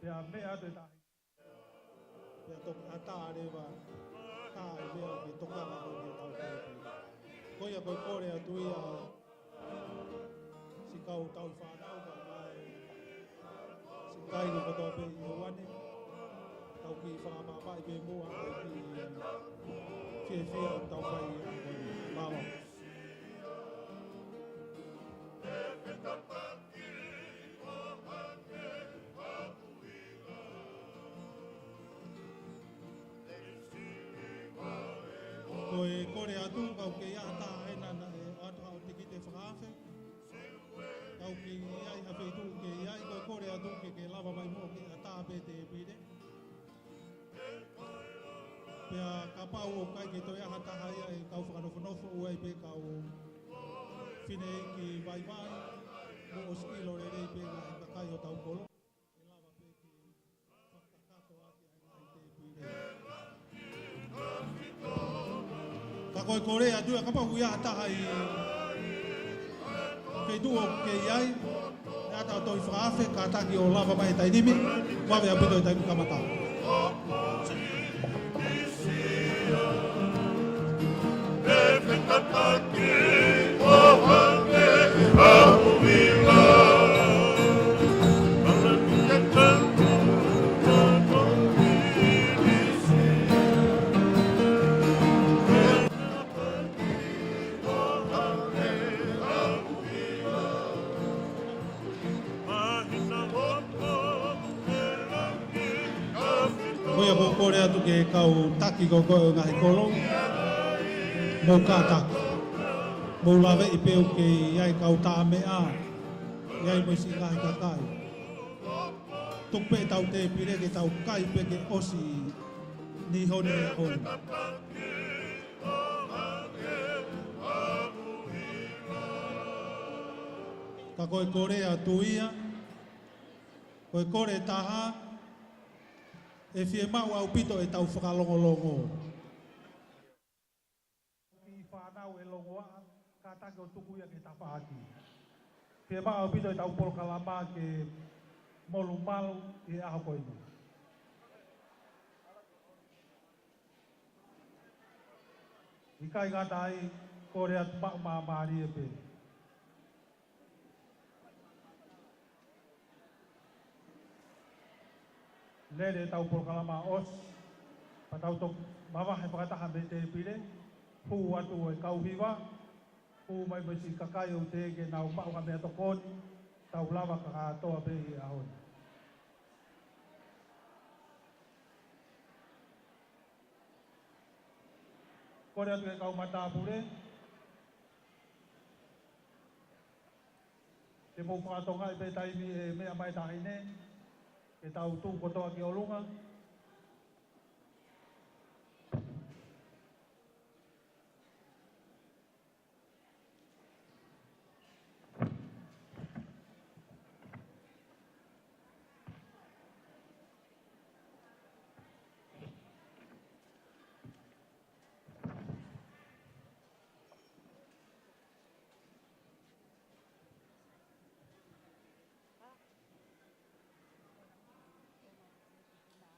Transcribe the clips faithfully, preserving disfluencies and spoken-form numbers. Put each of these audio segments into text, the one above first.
Pea meʻa atu e tahi. Pea toki ʻatā leva, tā e meʻa ke tokanga ko eni ʻetau tēpile. Ko ia ko e kole atu ia siʻi kau tauhi fānau, kae siʻi kāinga kotoa pē ʻi he ʻaho ni. Tau kiʻi fakamāvae pē muʻa, ʻai kiʻi fiefia ʻo tau fai ʻi he ʻaho ni. Mālō. Ko e kole atu, kapau ʻoku ʻi ai ha taha ʻe ʻi ai naʻe ʻoatu haʻo tikite fakaafe. Kapau ʻoku ʻi ai ha feituʻu ʻoku ʻi ai, ko e kole atu ke ke lava mai muʻa ke ʻatā pē tēpile. Pea kapau ʻoku ʻikai ke toe ʻi ai ha taha ia ʻi he kau fakanofonofo, ʻoku ʻi ai pē kau fineʻeiki vaivai, mo ʻosi ʻilo lelei pē ngaahi kakai hotau kolo. ʻE lava pē ke fakakakato ʻaki ʻa e ngaahi tēpile. Ka ko e kole atu ia, kapau ʻoku ʻi ai ha taha ʻi he feituʻu ʻoku ke ʻi ai, ʻe ʻatā ʻo tohi fakaafe, kātaki ʻo lava mai he taimi ni, vave ʻaupito e taimi kamata. Ko ia ʻoku ou kole atu ki he kau taki ko ē ʻo e ngaahi kolo, mou kātaki. Mou laveʻi pē ʻoku ʻi ai e kau tā meʻa, ʻi ai mo e siʻi ngaahi kakai. Tuku pē ʻetau tēpile ke tau kai pē ke ʻosi ni honi e ʻaho ni. Ka ko e kole atu ia, ko e kole ʻe taha, ʻe fiemaʻu ʻaupito ʻetau fakalongolongo. Kiʻi fānau ʻe longoaʻa, kātaki ʻo tuku ia ki he tafaʻaki. Fiemaʻu ʻaupito ʻetau polokalama ke molumalu ʻi he ʻaho ko eni. ʻIkai ngata ai, kole atu maʻu māmālie pē. Lele ʻetau polokalama ʻosi, pea tau toki mavahe fakataha mei he tēpile, hū atu e kau hiva, hū mai mo e siʻi kakai ʻoku teʻeki ke nau maʻu ha meʻatokoni, tau lava kātoa pē ʻi he ʻaho ni. Kole atu ki he kau matāpule, ke mou fakatokangaʻi pē taimi ʻe meʻa mai e taʻahine, ke tau tuʻu kotoa ki ʻolunga.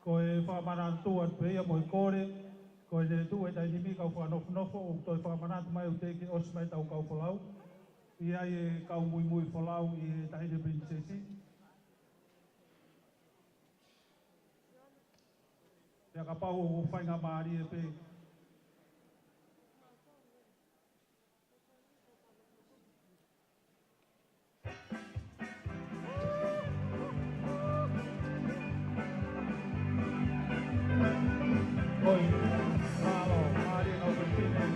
Ko e fakamanatu atu pē ia mo e kole, ko e tuʻu e taimi ni kau fakanofonofo, ʻoku toe fakamanatu mai ʻoku teʻeki ʻosi mai ʻetau kau folau. ʻI ai e kau muimui folau ʻi he taʻahine pilinisesi. Pea kapau ʻoku faingamālie pē. ʻOi, mālō, mālie kau fefine,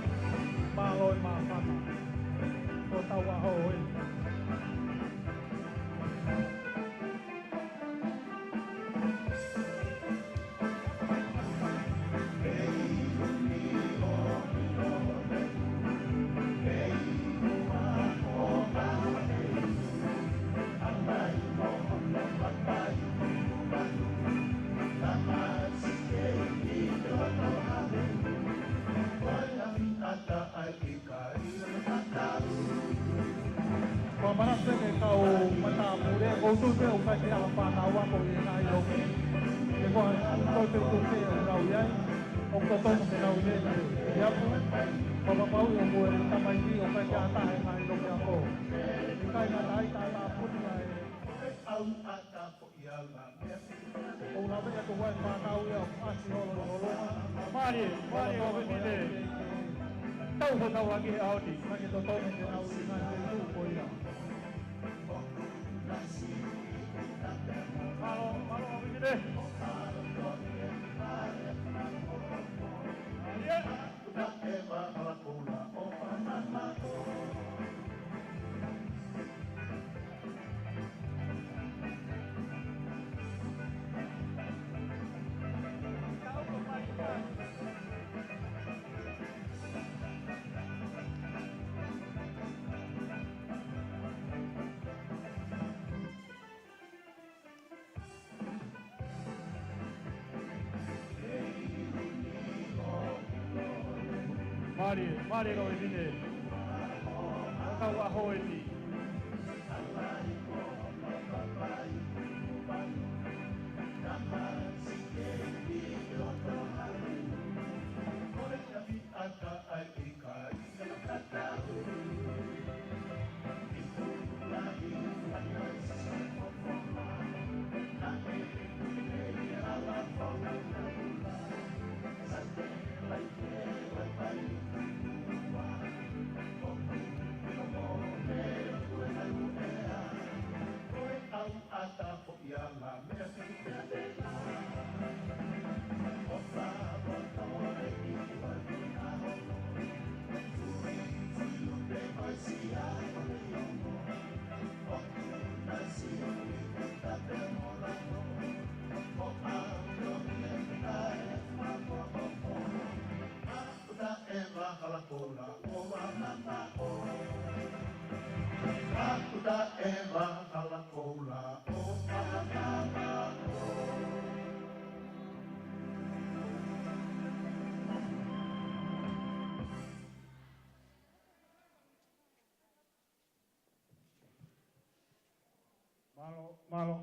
mālō e māfana. Ko hotau ʻaho ē. ʻOku tuʻu pē ʻoku ʻikai ke ʻi ai ha fānau ako ʻi he ngaahi loki. He ko e ʻū toe pē ʻū kehe ʻoku nau ʻi ai, ʻoku totonu ke nau ʻi ai ʻi he apu. Fakapapauʻi ʻoku ʻi ai e tamaiki ʻoku ʻikai ke ʻatā he ngaahi loki ako. ʻIkai ngata ai, tātāpuni ʻa e ʻOku lave atu ʻa e fānau ia ʻo ʻasi holo ʻi holonga. Mālie, mālie ʻa e fefine. Tau hotau ʻaki he ʻaho ni. Ka ke totonu ke nau ʻi he ngaahi feituʻu ko ia. Mālō, mālō ʻa e fefine. Mālie. Mālie, mālie kau fefine. Kau ʻaho eni. Mālō, mālō.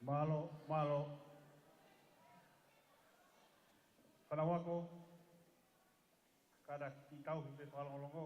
Mālō, mālō. Fanauʻi ako, kātaki tau hifo fakalongolongo.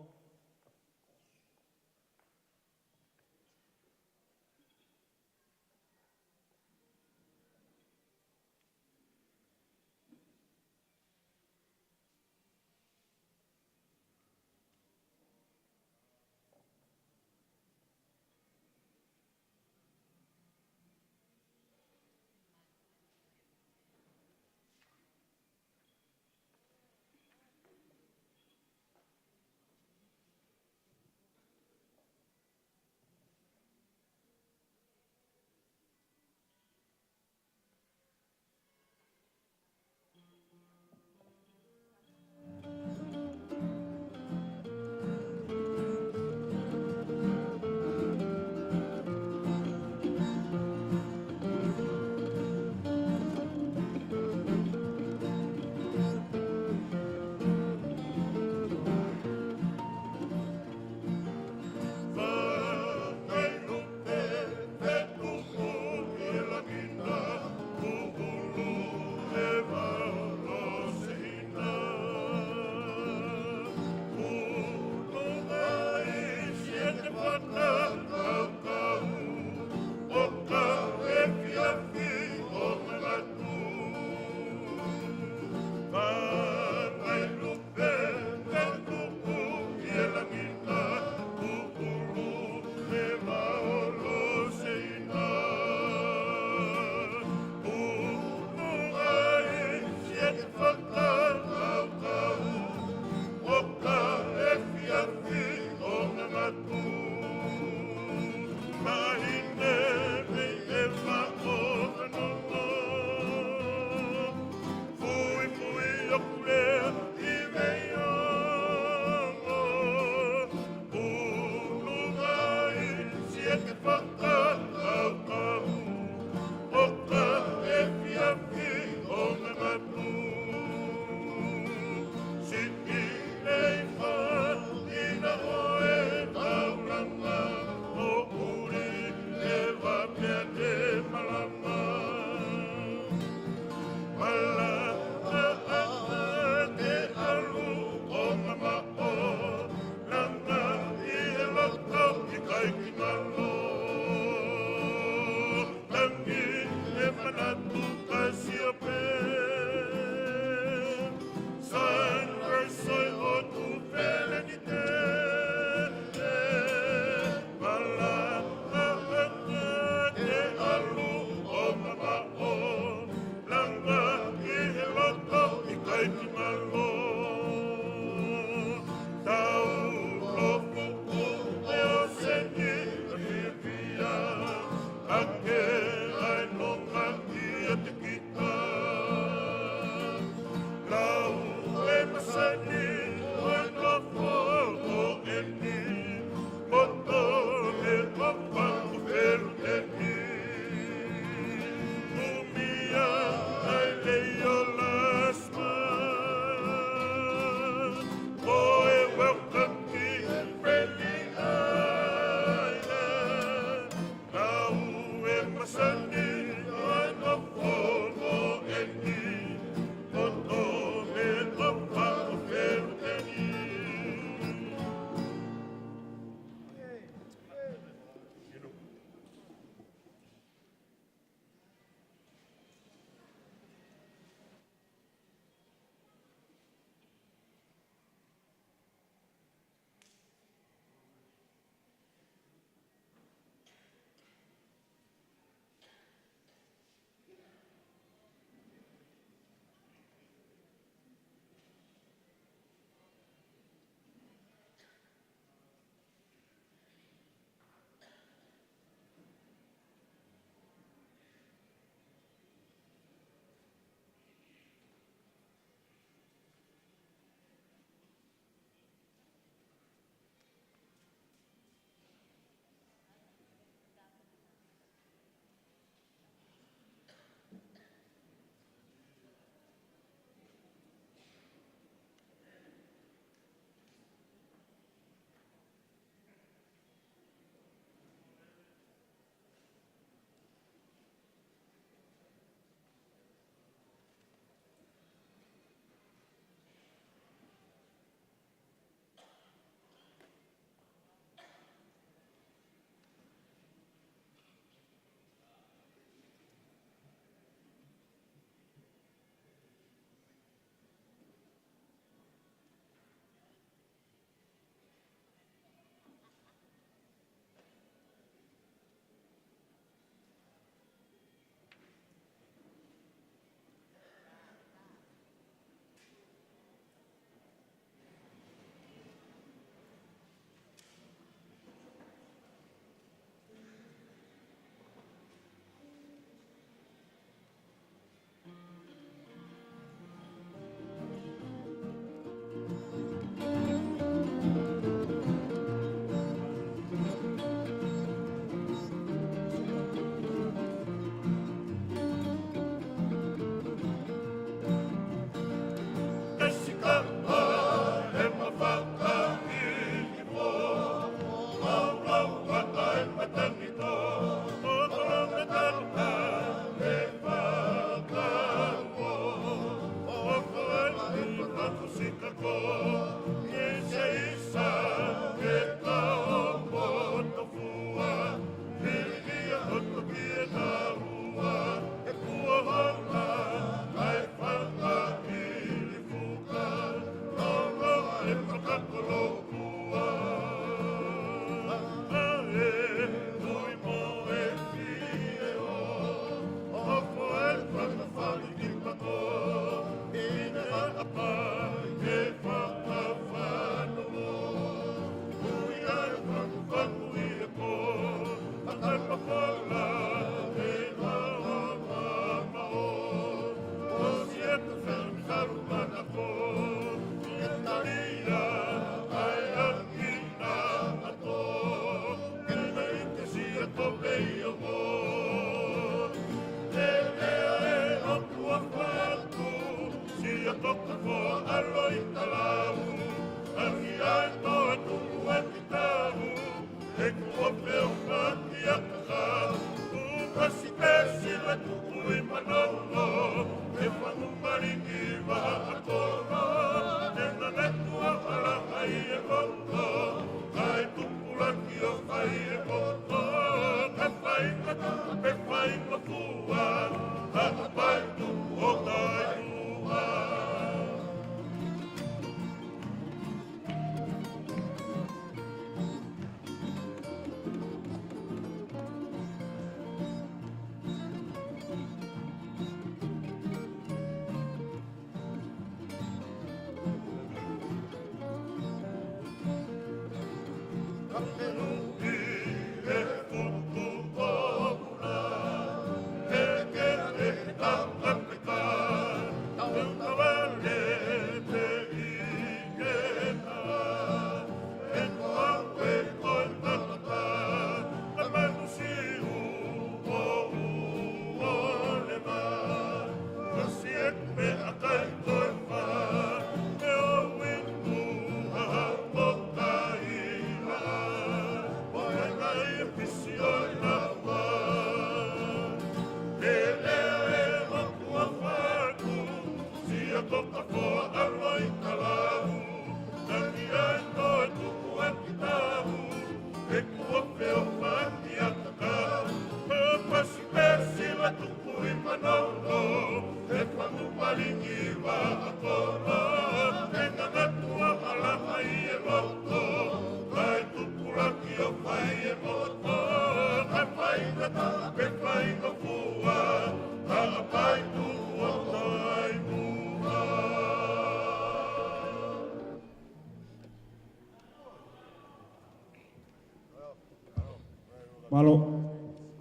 Mālō.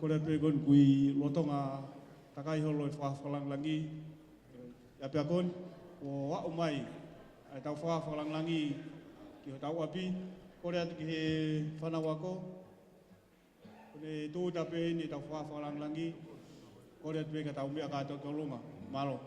Kole atu pē ko eni, ko e lolotonga takai holo e fakaafe fakalangilangi ʻi he ʻapiako ni, ʻo aʻu mai ʻa e tau fakaafe fakalangilangi ki hotau ʻapi. Kole atu ki he fānau ako, ko ʻene tūʻuta pē eni e tau fakaafe fakalangilangi. Kole atu pē ka tau meʻa kātoa ki ʻolunga. Mālō.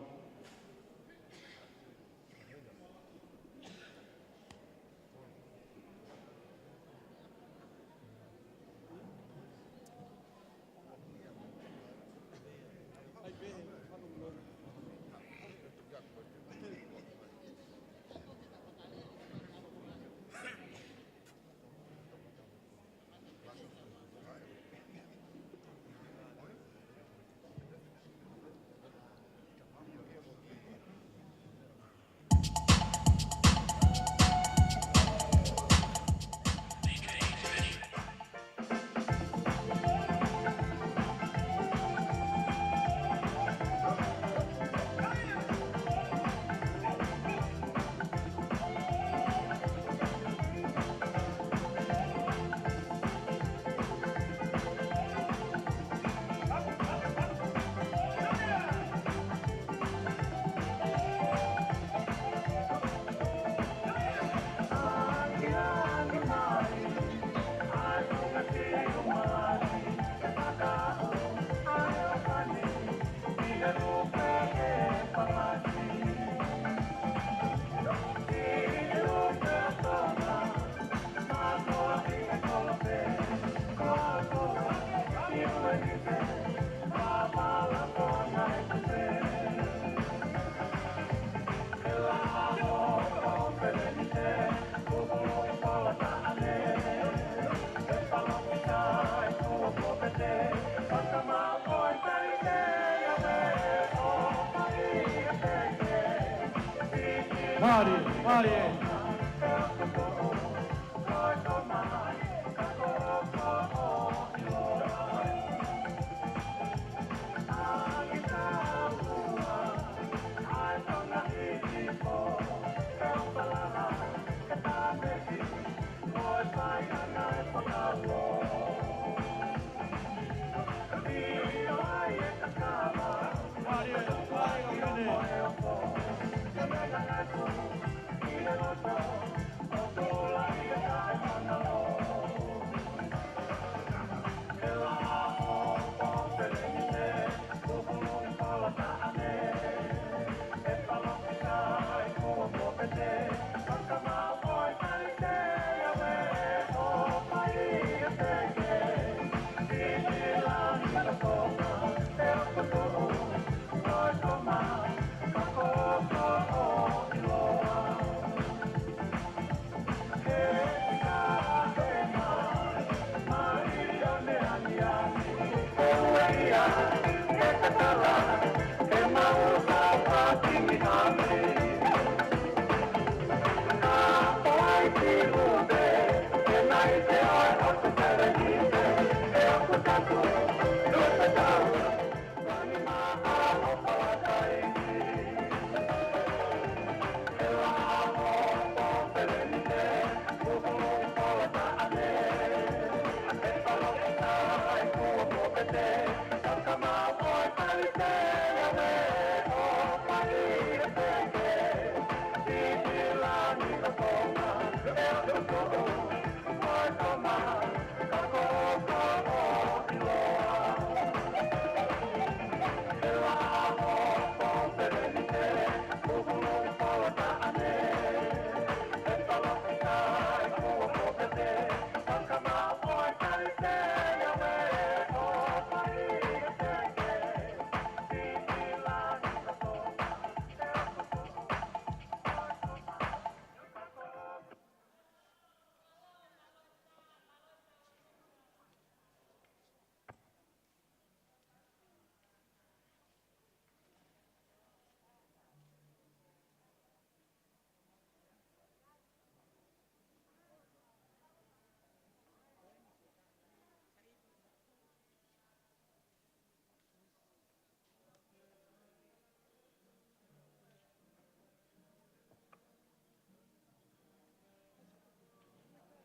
Mālie, mālie.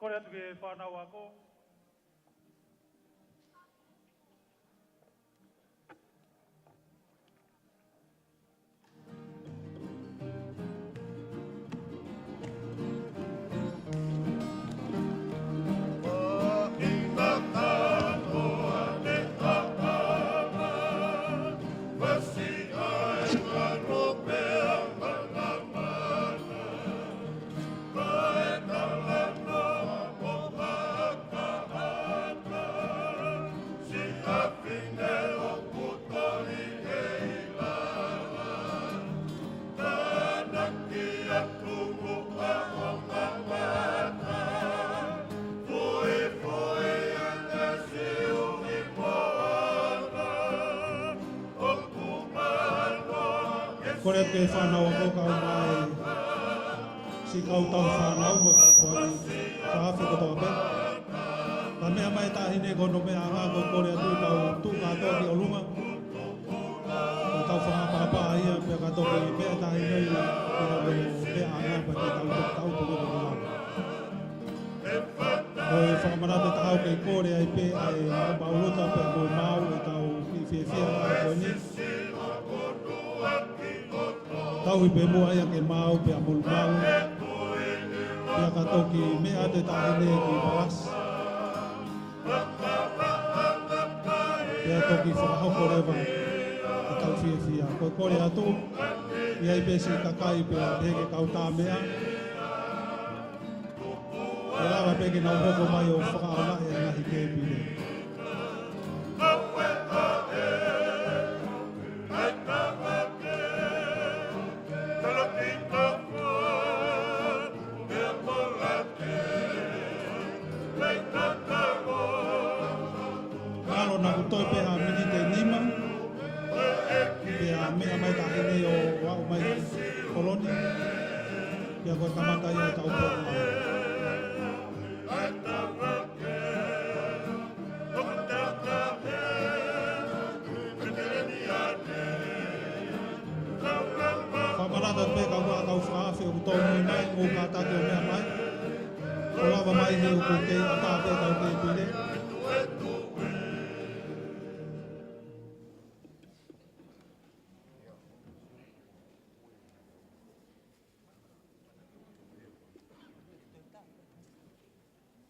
Kole atu ki he fānau ako. Kole atu ki he fānau ako kau mai, siʻi kau tau fānau mo e kau fānau, fakaafe kotoa pē. Ka meʻa mai e taʻahine ko hono meʻaʻanga, ko e kole atu ke tau tuʻu kātoa ki ʻolunga. Ko e tau fakaʻapaʻapa ia pea ka toki meʻa e taʻahine ia ki hono meʻaʻanga pea ke tau toki tau tuʻu ki ʻolunga. Ko e fakamanatu ʻe taha ʻoku kei kole ai pē ʻa e maʻu uluta pea mo e maau ʻetau kiʻi fiefia ʻa e ko eni. Tauhi pē muʻa ia ke maau pea molu maau. Pea ka toki meʻa atu e taʻahine ki palasi. Pea toki fakahoko leva ʻetau fiefia. Ko e kole atu, ʻi ai pē siʻi kakai pea pehē ki he kau tā meʻa. ʻE lava pē ke nau hoko mai ʻo fakaʻaongaʻi e ngaahi tēpile. Mahalo naʻa ku toe pē ha miniti ʻe nima, pea meʻa mai e taʻahine ʻo aʻu mai ki Koloni, pea ko e kamata ia ʻetau pō. Fakamanatu pē kau fakaafe ʻoku tōmui mai, mou kātaki ʻo meʻa mai. ʻO lava mai he ʻoku kei ʻatā pē ʻetau tēpile.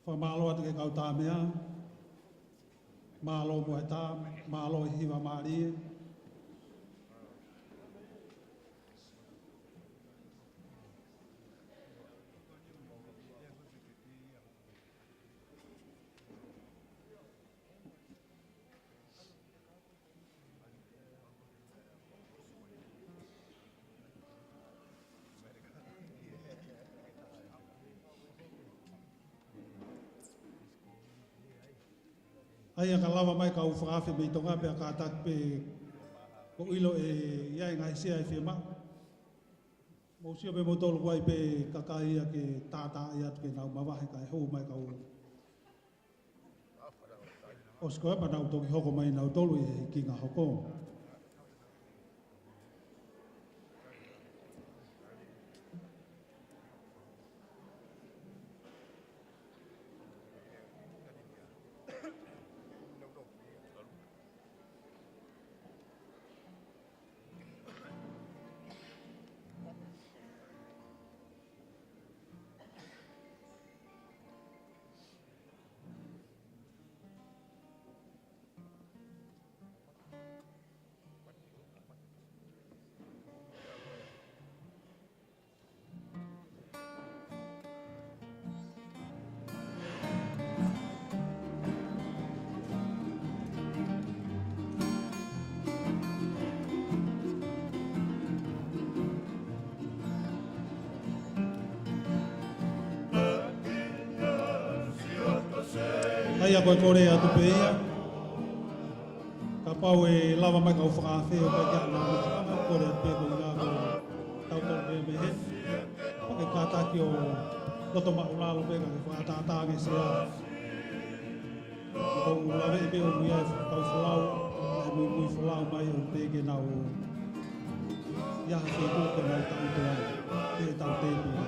Fakamālō atu ki he kau tā meʻa. Mālō muʻa e tā, mālō e hiva mālie. ʻA ia ka lava mai kau fakaafe mei Tonga pea kātaki pē ʻo ʻilo ʻe ʻi ai e ngaahi sea ʻe fiemaʻu. Mou sio pē moutolu ʻoku ʻi ai pē kakai ia ke tātaaʻi atu ke nau mavahe kae hū mai kau ʻosi ko ia pea nau toki hoko mai nautolu ʻi he hikinga hoko. ʻA ia ko e kole atu pē ia. Kapau ʻe lava mai kau fakaafe ʻo ʻikai ke ʻi ai ha meʻa, kole atu pē ko ia ko e tau kole pē mei heni. Pea ke kātaki ʻo loto māʻulalo pē ka ke fakatātā ange e sea. ʻOku ou laveʻi pē ʻoku ʻi ai e kau folau, ʻa e muimui folau mai ʻoku teʻeki ke nau ʻi ai ha feituʻu ke nau taʻutu ai, ke tau tēpile.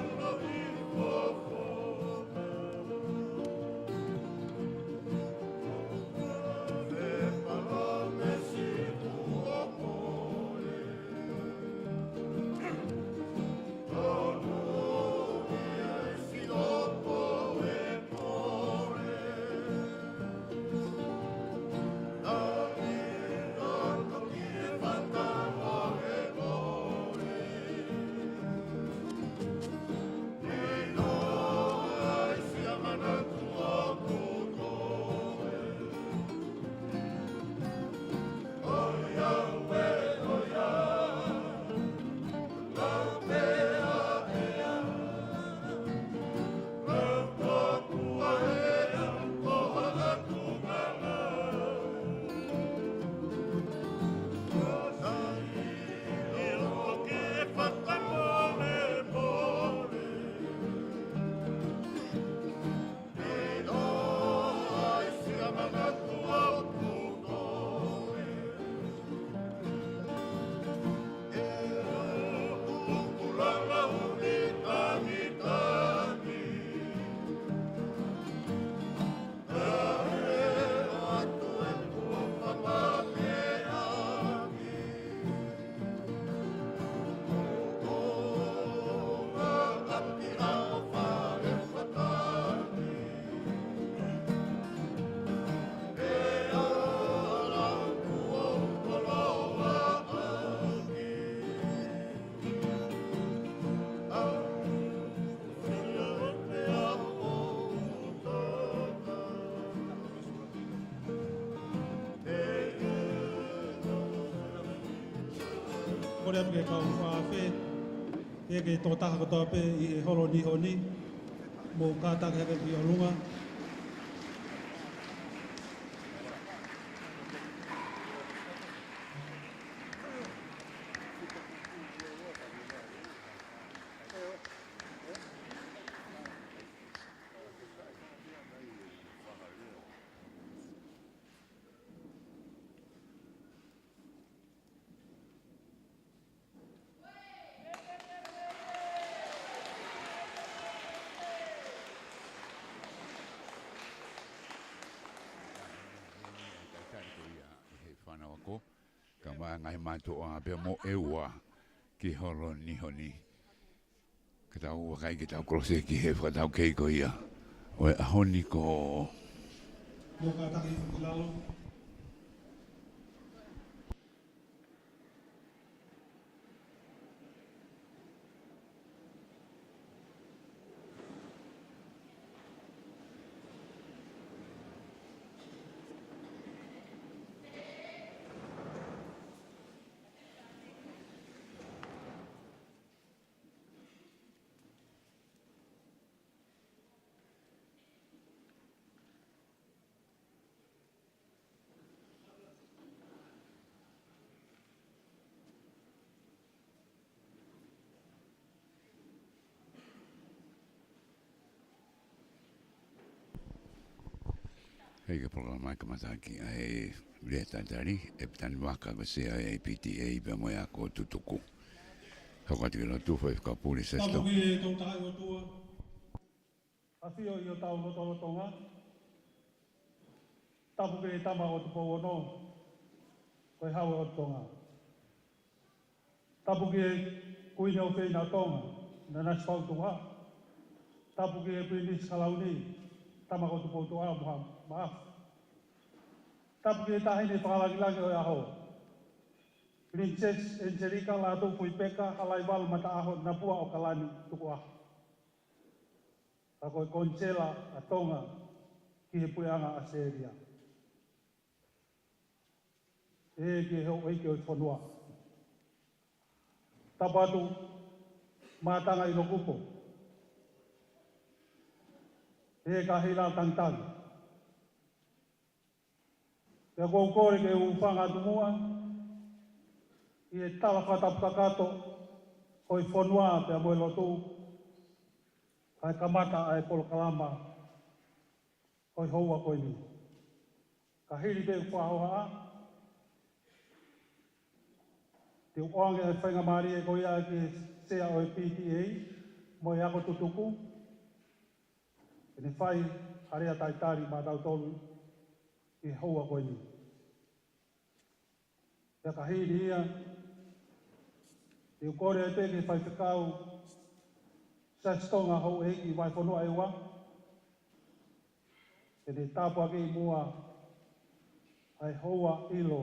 Kole atu ki he kau fakaafeʻi, ke ke tokotaha kotoa pē ʻi he holo ni honi, mou kātaki hake ki ʻolunga. Talitali ko ia ʻe he fānau ako, ka maʻa ngaahi mātuʻa pea mo ʻEua ki holo ni honi. Ka tau vakai ke tau kolose ki he fakataukei ko ia ʻo e ʻaho ni ko. Mou kātaki ki lalo. Hei, ka polokalama ka mataki ʻa e lea talitali, ʻEpitani Vaka ko e sea ʻo e P T A pea mo e ako tutuku. Hoko atu ki he lotu, fai fakapule Sasito. Tapu ki he Tolu Tahaʻi ʻOtua. ʻAfio ʻi hotau lotolotonga. Tapu ki he Tama ʻo Tupou Ono, ko e Hau ʻo Tonga. Tapu ki he Kuini ʻofeina ʻo Tonga, Nanasipauʻu Tukuʻaho. Tapu ki he Pilinisi Kalauni, Tama ko Tupoutoʻa Moha Maʻafu. Tapu ki he Taʻahine Fakalāngilangi ʻo e ʻAho, Pilinisesi ʻEniselika Lātūfuipeka Halaivalu Mataʻaho Napua ʻOkalani Tukuʻaho. Ka ko e Konisela ʻa Tonga ki he Puleʻanga ʻAositelēlia. ʻE ki he houʻeiki ʻo e fonua. Tapu atu, Mātanga ʻIlokupo. ʻE ka hila tangitangi. Pea ʻoku ou kole ke u hūfanga atu muʻa ʻi he tala fakatapu kakato ʻo e fonua pea mo e lotu, kae kamata ʻa e polokalama ʻo e houa ko eni. Ka hili pē ʻeku fakahohaʻa, te u ʻoange ʻa e faingamālie ko ia ki he sea ʻo e P T A mo e ako tutuku, ke ne fai ha lea talitali maʻatautolu ʻi he houa ko eni. Pea ka hili ia, te u kole atu ki he faifekau Siasi Tonga Houʻeiki Vahefonua ʻEua, ke ne tāpuakiʻi muʻa ʻa e houa ʻilo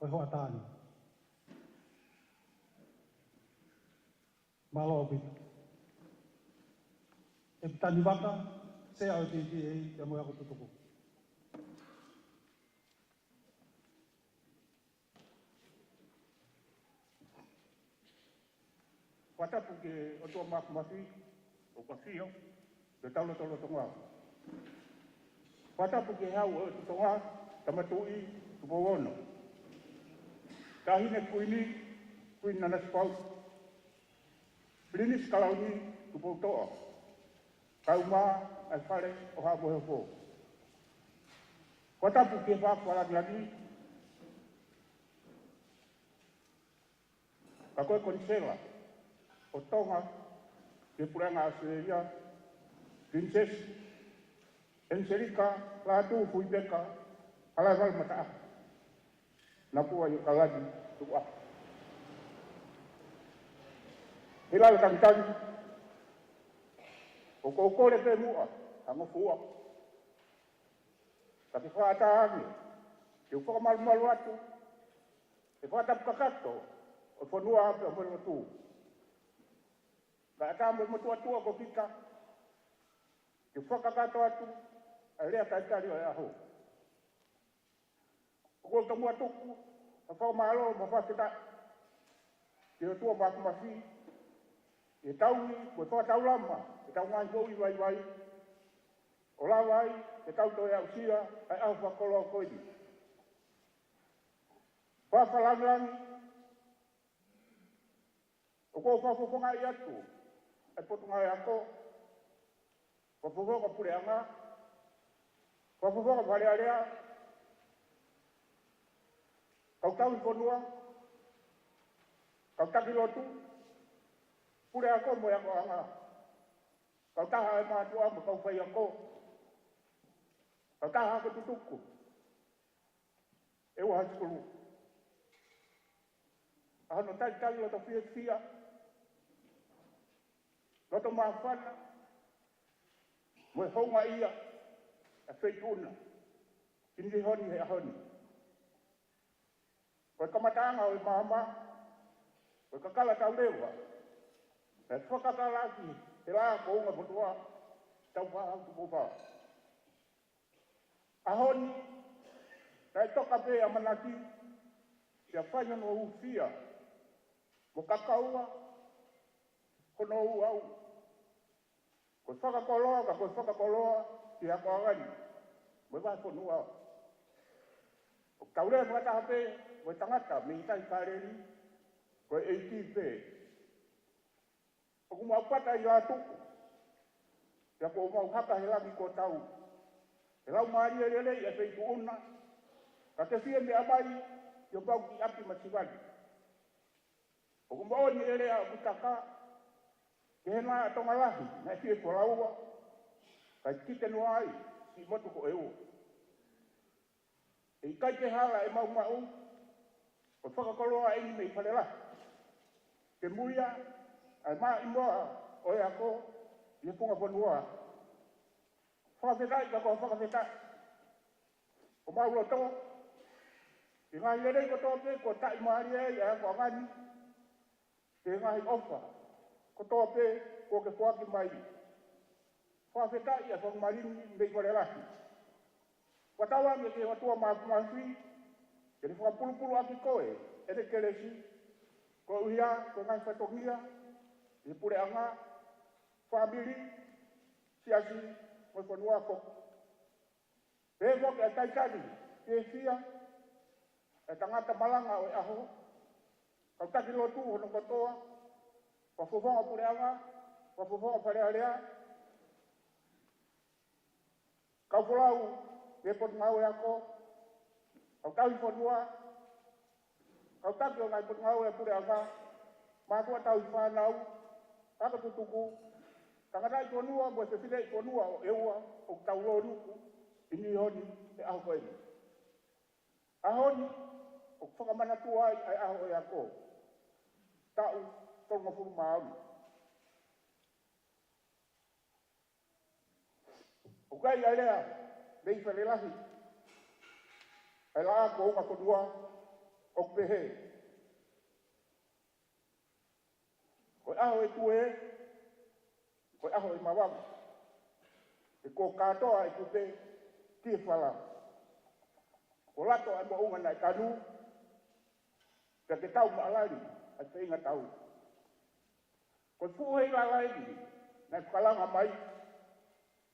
ʻo e hoʻatā ni. Mālō ʻaupito. ʻEpitani Vaka, sea ʻo e P T A pea mo e ako tutuku. Fakatapu ki he ʻOtua Māfimafi, ʻoku ʻafio ʻi hotau lotolotonga. Fakatapu ki he Hau ʻo Tonga, Tama Tuʻi Tupou Ono. Taʻahine Kuini, Kuini Nanasipauʻu. Pilinisi Kalauni Tupoutoʻa. Kaeʻumaʻā ʻa e Fale ʻo Haʻa Moheofo. Fakatapu ki he Faʻahinga Fakalāngilangi, ka ko e Konisela ʻo Tonga ki he Puleʻanga ʻAositelēlia, Pilinisesi ʻEniselika Lātūfuipeka Halaivalu Mataʻaho Napua ʻOkalani Tukuʻaho. Hila tangitangi, ʻoku ou kole pē muʻa ha ngofua, ka ke fakaʻatā ange ke u fakamalumalu atu he fakatapu kakato ʻo e fonua pea mo e lotu. Kae ʻatā mo e motuʻa tuʻa ko kita ke fakakakato atu ʻa e lea talitali ʻo e ʻaho. ʻOku ou tomuʻa tuku ha fakamālō mo e fakafetaʻi ʻOtua Māfimafi, ʻi he tauhi mo e fakataulama ʻetau ngaahi moʻui vaivai, ʻo lava ai ke tau toe aʻusia ʻa e ʻaho fakakoloa ko eni. Fakalangilangi, ʻoku ou fakafofongaʻi atu ʻa e Potungāue Ako, Fakafofonga Puleʻanga, Fakafofonga Fale Alea, Kau Tauhi Fonua, Kau Taki Lotu, Puleako mo e Akoʻanga, Kautaha ʻo e Mātuʻa mo e Kau Faiako, Kautaha Ako Tutuku, ʻEua High School. ʻA hono talitali loto fiefia, loto māfana, mo e houngaʻia ʻa e Feituʻu na, ʻi he ʻaho ni he ʻaho ni. Ko e kamataʻanga ʻo e maama, ko e kakala tau leva, ʻa e fakakakala ki he Laʻā ko Ungafonua, Taufaʻahau Tupou Fā. ʻAho ni, naʻe toka pē ʻamanaki, pea fai hono hūfia, mo kakaua hono ouau. Ko e fakakoloa, ka ko e fakakoloa ki he akoʻanga ni, mo e vahefonua. ʻOku tau lea fakataha pē mo e tangata mei Tahi Kāleli, ko e ʻEiki pē. ʻOku mau pata ʻi Lātūku, pea kuo mau haka he langi kuo tau. He laumālie lelei ʻa e Feituʻu na, ka ke fie meʻa mai, ʻi homau kiʻi ʻapi masiva ni. ʻOku moʻoni e lea ʻoku taka, ke he naʻa Tonga lahi naʻe fie folaua, kae kite noa ai siʻi motu ko ʻEua. ʻE ʻikai ke hala ʻemau maʻu, ko e fakakoloa eni mei Fale Lahi. Ke muia ʻa e maʻimoa ʻo e ako ʻi he funga fonua. Fakafetaʻi ka ko e fakafetaʻi ʻo homau loto ki he ngaahi lelei kotoa pē kuo taʻimālie ai ʻa e akoʻanga ni, ki he ngaahi ʻofa kotoa pē kuo ke foaki mai. Fakafetaʻi ʻa e fanga malini mei Fale Lahi. Fakatauange ki he ʻOtua Māfimafi ke ne fakapulupulu ʻaki koe ʻene kelesi, koeʻuhi ko e ngaahi fatongia ʻi he puleʻanga, fāmili, siasi, mo e fonua foki. Pehē foki ʻa e talitali fiefia ʻa e tangata malanga ʻo e ʻaho, Kau Taki Lotu hono kotoa, Fakafofonga Puleʻanga, Fakafofonga Fale Alea, Kau Folau ʻi he Potungāue Ako, Kau Tauhi Fonua, Kau Taki ʻo e ngaahi Potungāue ʻa e Puleʻanga, Mātuʻa Tauhi Fānau, Ako Tutuku, Tangataʻi Fonua mo e Fefine ʻi Fonua ʻo ʻEua, ʻoku tau lōnuku ʻi Niihoni he ʻaho ko eni. ʻAho ni, ʻoku fakamanatua ai ʻa e ʻaho ʻo e ako, taʻu tolungofulu mā ono. ʻOku ʻi ai ʻa e lea mei Fale Lahi, ʻa e Laʻā ko Ungafonua, ʻoku pehē: Ko e ʻaho ʻe tue, ko e ʻaho ʻe mavava. He kuo kātoa ʻa e tupe ki he fala. Kuo lato ʻa e moʻunga naʻe tanu, pea ke tau maʻalali ʻa e feinga tau. Ko e fuʻu hei lalaini naʻe fakalanga mai,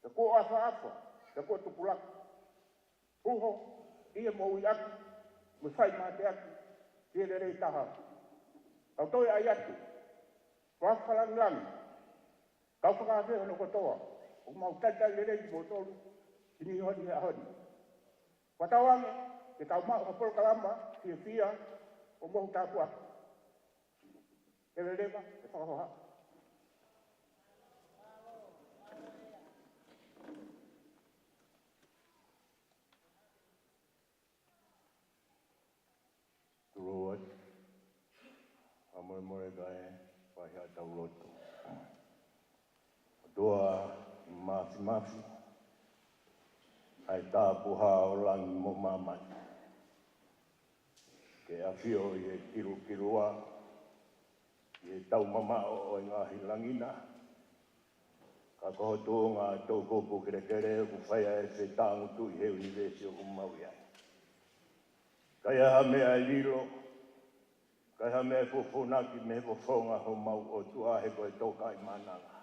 pea kuo ʻafaʻafa, pea kuo tupulaki. Uho ʻi he moʻui ʻaki mo e fai mateaki ki he lelei taha. Kau toe ʻai atu, fakalangilangi, kau fakaafe hono kotoa, ʻoku mau talitali lelei kimoutolu ʻi Niihoni he ʻaho ni. Fakatauange ke tau maʻu ha polokalama fiefia ʻo mohu tāpuaki. Ke leleva e fakahoha. Tulou atu. Fakamolemole kae fai haʻatau lotu. ʻOtua Māfimafi, ʻa e Tāpuhā ʻo langi mo māmani. Ke ʻafio ʻi he kilukilua, ʻi he taumamaʻo ʻo e ngaahi langi na, ka ko ho tuʻunga ʻa e toʻukupu kelekele ʻoku fai ai e fetāngutuʻi he ʻunivēsi ʻoku mau ʻi ai. ʻIkai ha meʻa ʻe lilo, Ka ʻi ai ha meʻa ʻe fofonga ki he fofonga homau ʻOtua, he ko e toka ʻi mananga.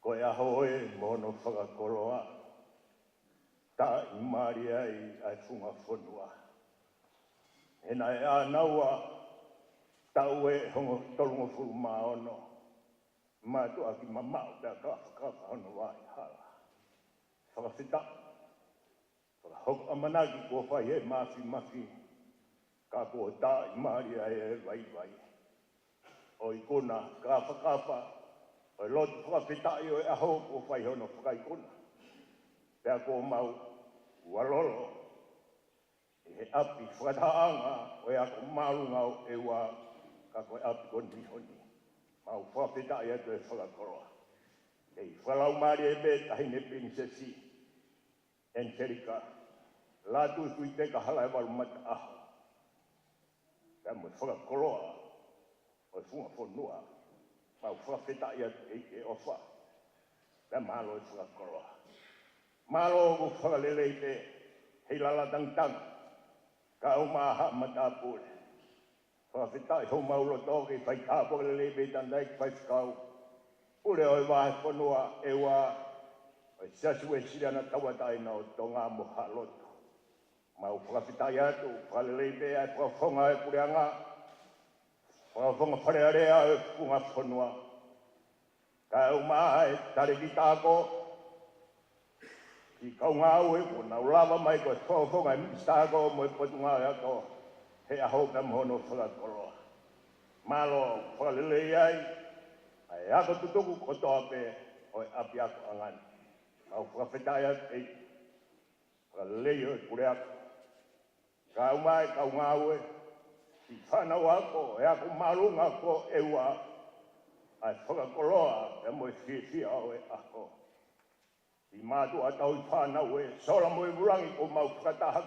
Ko e ʻaho ē mo hono fakakoloa, taʻimali ai ʻa e funga fonua. He naʻe ʻānaua taʻu ē hongofulu tolungofulu mā ono, mātuʻaki mamaʻo pea kafakafa hono vaʻe hala. Fakafetaʻi. Fakahoko ʻamanaki kuo fai ʻe Mafimafi, ka kuo taʻimali ai ʻa e vaivai. ʻO ikuna, kafakafa, ʻo e lotu fakafetaʻi ʻo e ʻaho kuo fai hono fakaikuna. Pea kuo mau ua lolo ʻi he ʻapi fakatahaʻanga ʻo e ako māʻolunga ʻo ʻEua, ka ko e ʻapi ko Nihoni. Mau fakafetaʻi atu ʻe fakakoloa. Kei fakalaumālie pē Taʻahine Pilinisesi ʻEniselika Lātūfuipeka Halaevalu Mataʻaho, pea mo e fakakoloa ʻo e funga fonua. Mau fakafetaʻi atu ʻEiki ʻofa, pea mālō e fakakoloa. Mālō ʻoku fakalelei pē ʻi he lala tangitangita, kae ʻumaʻā haʻa matāpule. Fakafetaʻi homau loto ki he fai tāpuaki lelei pē ʻa e tangataʻeiki faifekau pule ʻo e vahefonua ʻEua ʻo e Siasi Uēsiliana Tauʻatāina ʻo Tonga mo Haʻa Lotu. Mau fakafetaʻi atu, fakalelei pē ʻa e fakafofonga ʻo e puleʻanga, fakafofonga Fale Alea ʻo e funga fonua, kae ʻumaʻā e talēkita ako, kiʻi kaungāue kuo nau lava mai ko e fakafofonga e minisitā ako mo e potungāue ako he ʻaho pea mo hono fakakoloa. Mālō, fakalelei ai ʻa e ako tutuku kotoa pē ʻo e ʻapiako ʻanga ni. Mau fakafetaʻi atu ʻEiki, fakalelei ʻo e puleako, kae ʻumaʻā e kaungāue, kiʻi fānau ako ʻo e ako māʻolunga ko ʻEua, ʻa e fakakoloa pea mo e fiefia ʻo e ʻaho. Kiʻi mātuʻa tauhi fānau ē, Sola mo e Vulangi, kuo mau fakataha,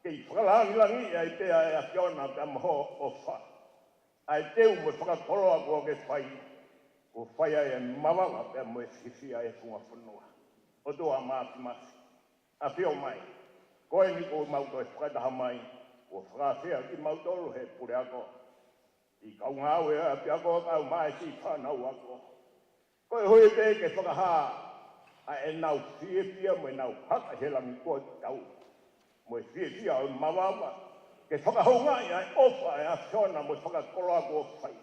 kei fakalangilangiʻi ai pē ʻa e ʻAfiona pea mo hoʻo ʻofa. ʻA e teu mo e fakakoloa kuo ke fai, kuo fai ai e mavava pea mo e fiefia e funga fonua. ʻOtua Mafimafi, ʻafio mai. Ko eni kuo mau toe fakataha mai, kuo fakaafeʻi kimautolu ʻe he puleako, kiʻi kaungāue ʻapiako kae ʻumaʻā e siʻi fānau ako. Koeʻuhi pē ke fakahā ʻa ʻenau fiefia mo ʻenau haka ʻi he langi kuo tau, mo e fiefia ʻo e mavava, ke fakahoungaʻi ʻa e ʻofa ʻa e ʻAfiona mo e fakakoloa kuo fai,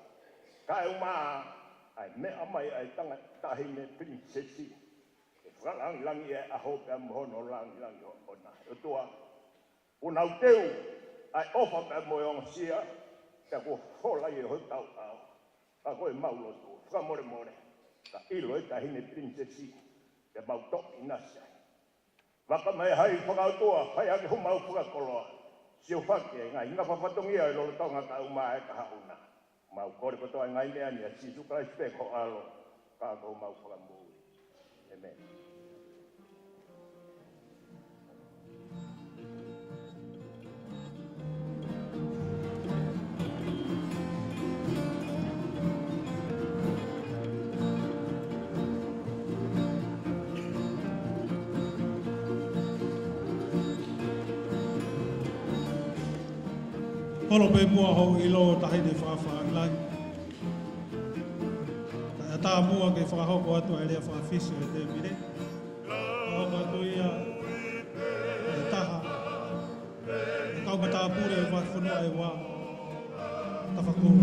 kae ʻumaʻā ʻa e meʻa mai ʻa e tangataʻahine pilinisesi, ke fakalangilangiʻi e ʻaho pea mo hono langilangi ʻoʻona. ʻOtua, kuo nau teu ʻa e ʻofa pea mo e ongosia, pea kuo fola ʻi hotau ʻao. Ka ko e mau lotu fakamolemole, ka ʻilo e Taʻahine Pilinisesi, pea mau toki ʻinasi ai. Vaka mai hai fakaʻotua, fai ʻaki homau fakakoloa, siofaki e ngaahi ngafa fatongia ʻi lolotonga kae ʻumaʻā e kahaʻu na. Mau kole kotoa e ngaahi meʻa ni ʻia Sīsū Kalaisi pē ko ho ʻAlo, ka ko homau Fakamoʻui. ʻĒmeni. Holo pē muʻa hoʻo ʻilo, Taʻahine Fakafaʻahilahi. Kae ʻatā muʻa ke fakahoko atu ʻa e lea fakafisi ʻo e tēpile. Fakahoko atu ia ʻe he taha ʻo e kau matāpule ʻo e vahefonua ʻEua, Tafakulu.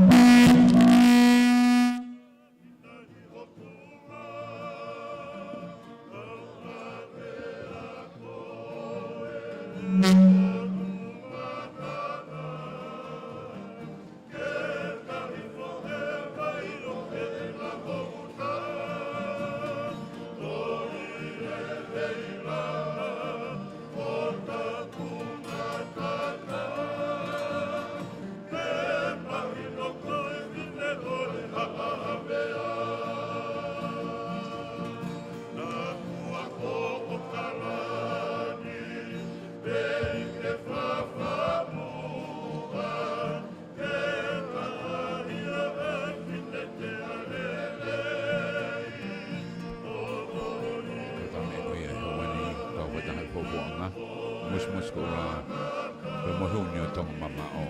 Tau meʻa ko ia he ʻaho ni, kau fakataha e fakafofonga, Mosimosi Koula, pea mo e Huni ʻo Tonga Mamaʻo.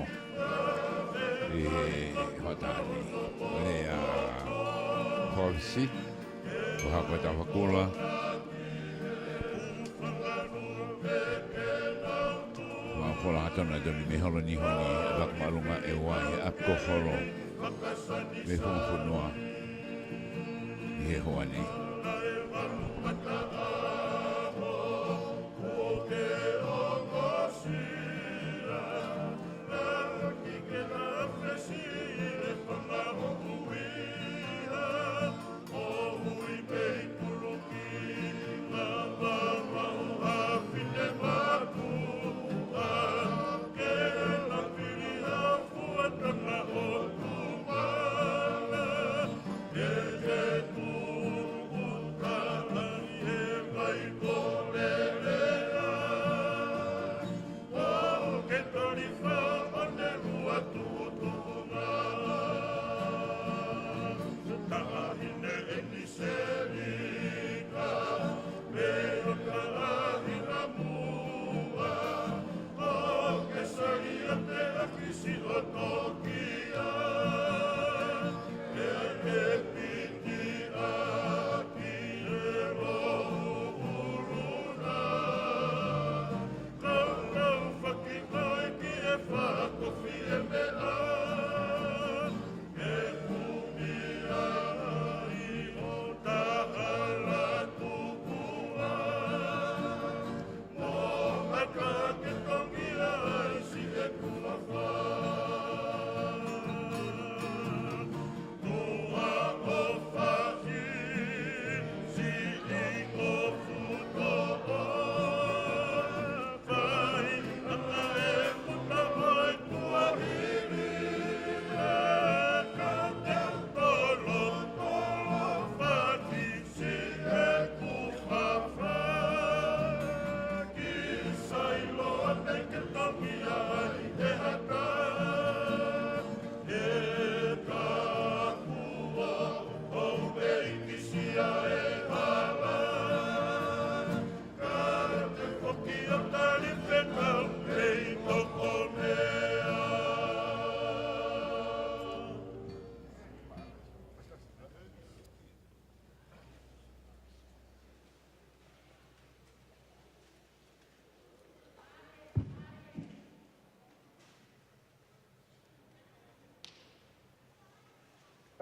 ʻI he hoʻatā ni, ʻo lea Holisi, ʻo hako e tau fakula. Ua kola hatona toni me holo ni honi, e lak malunga e ua e ap ko holo. Me fonga fonua. ʻI he hoa ni.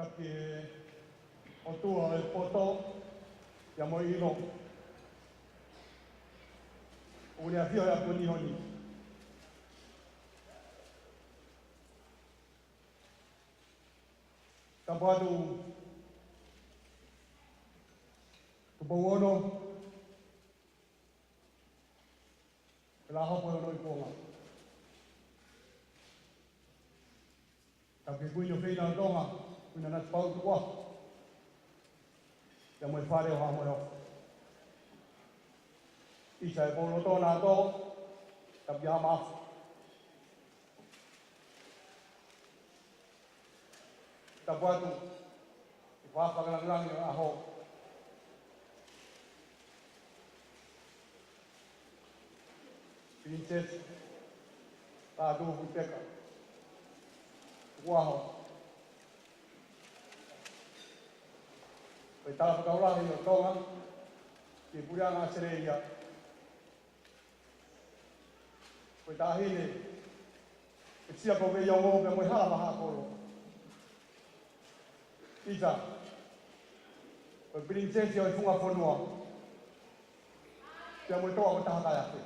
Tapu ki he ʻOtua ʻo e poto, pea mo e ʻilo. ʻOku ne ʻafio he ʻapi ko Nihoni. Tapu atu, Tupou Ono, Pela Hopo ʻo e Ono ʻi Kuonga. Tapu ki he Kuini ʻofeina ʻo Tonga, Kuini Nanasipauʻu Tukuʻaho. Pea mo e fale ʻo Haʻa Moheofo. ʻIsa e Pou Lotona ʻa Tō, tapu ki Haʻa Maʻafu. Tapu atu, ʻi he fakalāngilangi ʻo e ʻaho. Pilinisesi Lātūfuipeka Tukuʻaho. Ko e Talafekau Lahi ʻo Tonga, ki he Puleʻanga ʻAositelēlia. Ko e taʻahine, ʻEsia ko Veiongo pea mo e Hala Vahaʻakolo. ʻIsa, ko e Pilinisesi ʻo e Funga Fonua. Pea mo e Toʻa ko Tahakai Afe.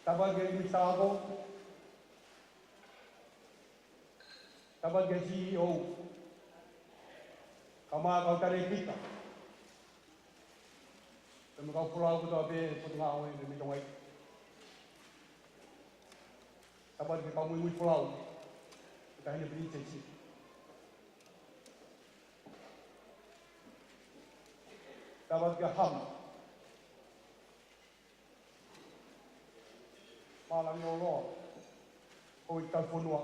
Tapu ki he Minisitā Ako. Tapu ki he C E O. Kae ʻumaʻā e kau talēkita. Pea mo e kau folau kotoa pē ʻo e Potungāue pea mei Tonga. Tapu ki he kau muimui folau. Taʻahine Pilinisesi. Tapu ki he Hama. Mālami ʻo Loa, ko e kau fonua.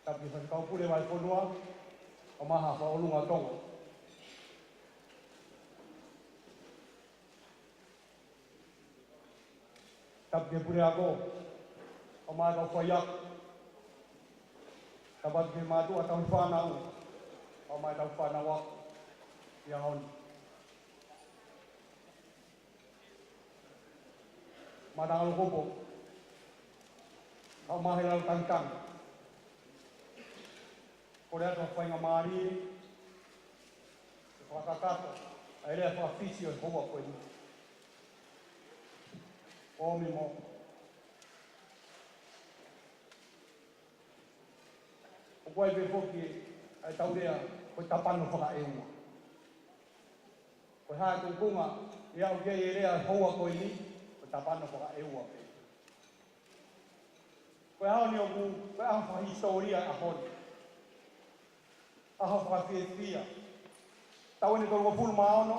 Tapu ki he Faifekau Pule Vahefonua, kae ʻumaʻā Haʻa Fakaʻolunga ʻo Tonga. Tapu ki he puleako, ʻo mai tau fai ako. Tapu atu ki he mātuʻa tauhi fānau, ʻo mai tau fānau ako ʻi he ʻaho ni. Mātanga Lokopo, ʻo mai he lalo tangitanga. Kole atu ha faingamālie ke fakakakato ʻa e lea fakafisi ʻo e houa ko eni. ʻOmi mo. ʻOku ʻi ai pē foki ʻa e tau lea ko e tapano fakaʻeua. Ko e hā e tuʻunga ʻe aʻu ki ai e lea houa ko eni, ko e tapano fakaʻeua pē. Ko e ʻaho ni ʻoku, ko e ʻaho fakahisitōlia ʻaho ni. ʻAho fakafiefia. Taʻu eni tolungofulu mā ono.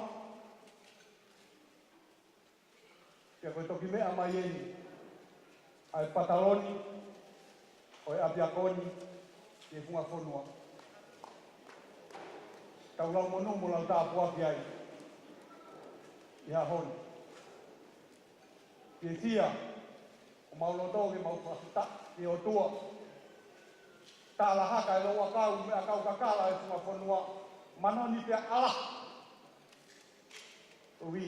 Pea ko e toki meʻa mai eni ʻa e pataloni ʻo e ʻapiako ni ki he funga fonua. Tau lau monū mo lau tāpuaki ai ʻi he ʻaho ni. Fiefia ʻo mau loto ke mau fakafetaʻi ki he ʻOtua. Tālahaka e louʻakau, meʻakau kakala e funga fonua. Manoni pea ʻala. Ui.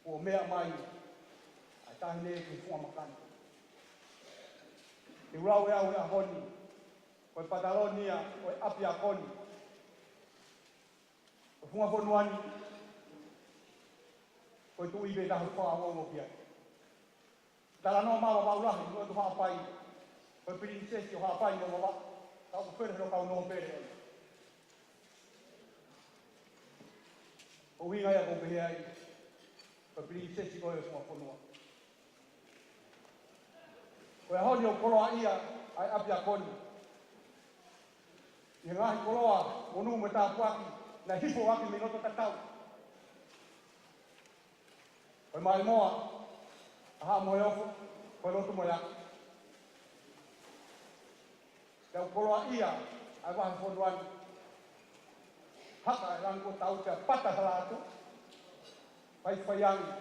Kuo meʻa mai ʻa e taʻahine ki he funga makani. Te u lau ʻe au he ʻaho ni, ko e pataloni ia ʻo e ʻapiako ni. Ko e funga fonua ni, ko e tuʻi pē taha ʻoku fakaongo ki ai. Talanoa mai Vavaʻu Lahi, ʻi loto Haʻapai. Ko e pilinisesi ʻo Haʻapai mo Vavaʻu. Ka ʻoku fele he ʻoku kau nōpele. ʻUhinga ia ʻoku ou pehē ai, ko e pilinisesi ko e funga fonua. Ko e ʻaho ni ʻoku koloaʻia ai ʻa e ʻapiako ni ʻi he ngaahi koloa, monū mo e tāpuaki naʻe hifo ʻaki mei loto tatau. Ko e maʻimoa ʻa Haʻa Moheofo, ko e lotu mo e ako. Pea ʻoku koloaʻia ʻa e vahefonua ni. Haka e langi kuo tau pea pata hala atu. Faifai ange.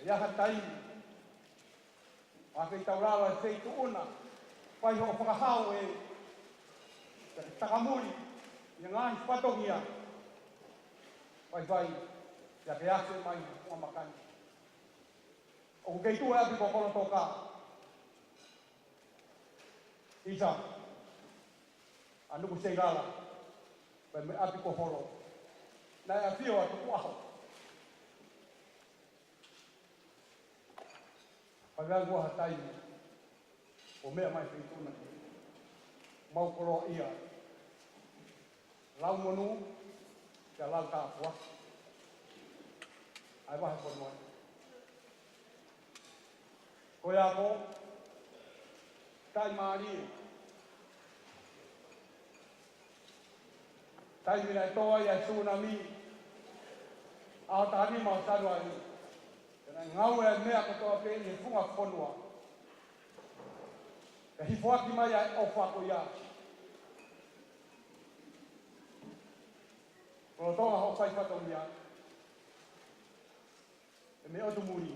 ʻI ha taimi, ʻa e feitaulalo e feituʻu na, fai hoʻo fakahau ē, pea ke takamuli ʻi he ngaahi fatongia. Faifai, pea ke afe mai he funga makani. ʻOku kei tuʻu e ʻapi ko Kolotoka. ʻIsa, ʻa Nuku Seilala, pea mo e ʻapi ko Holo. Naʻe ʻafio ʻa Tukuʻaho. Pea ʻi ai ha taimi, ʻo meʻa mai feituʻu na ki. Mau koloaʻia. Lau monū, pea lau tāpuaki. ʻA e vahefonua ni. Ko ia ko, taʻimālie. Taimi naʻe tō ai ʻa e tsunami, ʻaho taha nima ʻo Sānuali. Pea naʻe ngaue ʻa e meʻa kotoa pē ʻi he funga fonua. Pea hifo ʻaki mai ʻa e ʻofa ko ia. Lolotonga hoʻo fai fatongia, ʻe meʻa ʻotu muli.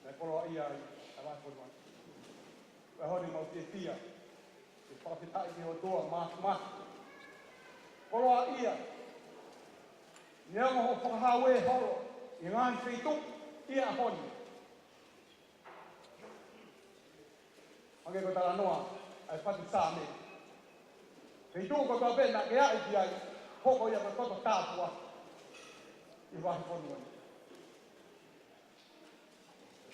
Naʻe koloaʻia ai ʻa e vahefonua ni. Ko e ʻaho ni mau fiefia ke fakafetaʻi ki he ʻOtua Māfimafi. Koloaʻia. Neongo hoʻo fakahau ē Holo ʻi he ngaahi feituʻu ʻi he ʻaho ni. Hangē ko e talanoa ʻa e fatu Saame. Feituʻu kotoa pē naʻa ke aʻu ki ai, hoko ia ko e poto tāpuaki ʻi he vahefonua ni.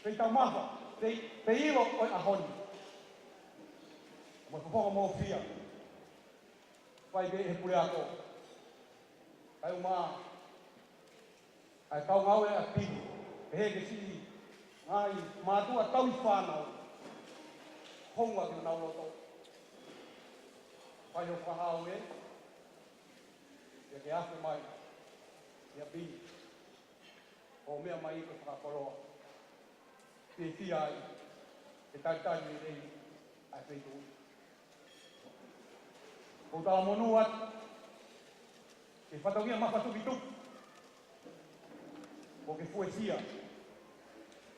Feitaumafa, fei, feiʻilo ʻo e ʻaho ni. Mo e fofonga moʻofia. Fai pē ʻe he puleako. Kae ʻumaʻā ʻa e kau ngāue ʻa e ʻapi ni, pehē ki he siʻi ngaahi mātuʻa tauhi fānau. Hounga ki honau loto. Fai hoʻo fakahau ē, pea ke afe mai ʻi ʻapi ni. ʻO meʻa mai ko e fakakoloa. Fiefia ai, ke talitali lelei ʻa e feituʻu. Ko e tala monū atu ki he fatongia mafatukituki. Ko e ke fuesia.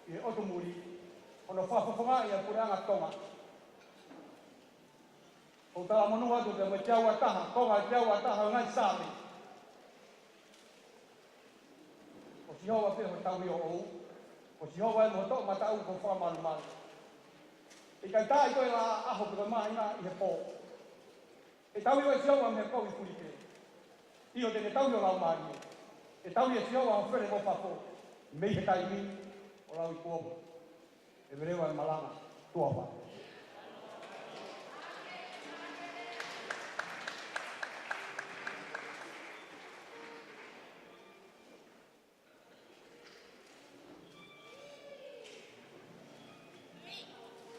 ʻi he ʻotu muli, hono fakafofongaʻi ʻa e puleʻanga Tonga. ʻOku talamonū atu pē mo e teau ʻa taha, konga teau ʻa taha ʻo e ngaahi Saame. Ko Sihova pē ho tauhi ʻoʻou, ko Sihova ē mo ho toʻomataʻu ko e fakamalumalu. ʻIkai taaʻi koe ʻi he ʻaho pe ko e māhina ʻi he pō. ʻE tauhi koe ʻe Sihova mei he kovi fulipē. ʻIo, te ne tauhi ho laumālie. ʻE tauhi ʻe Sihova ho fale mo ho fafo mei he taimi ʻo lauikuonga. ʻE veleva e malanga. Tuʻa ʻofa.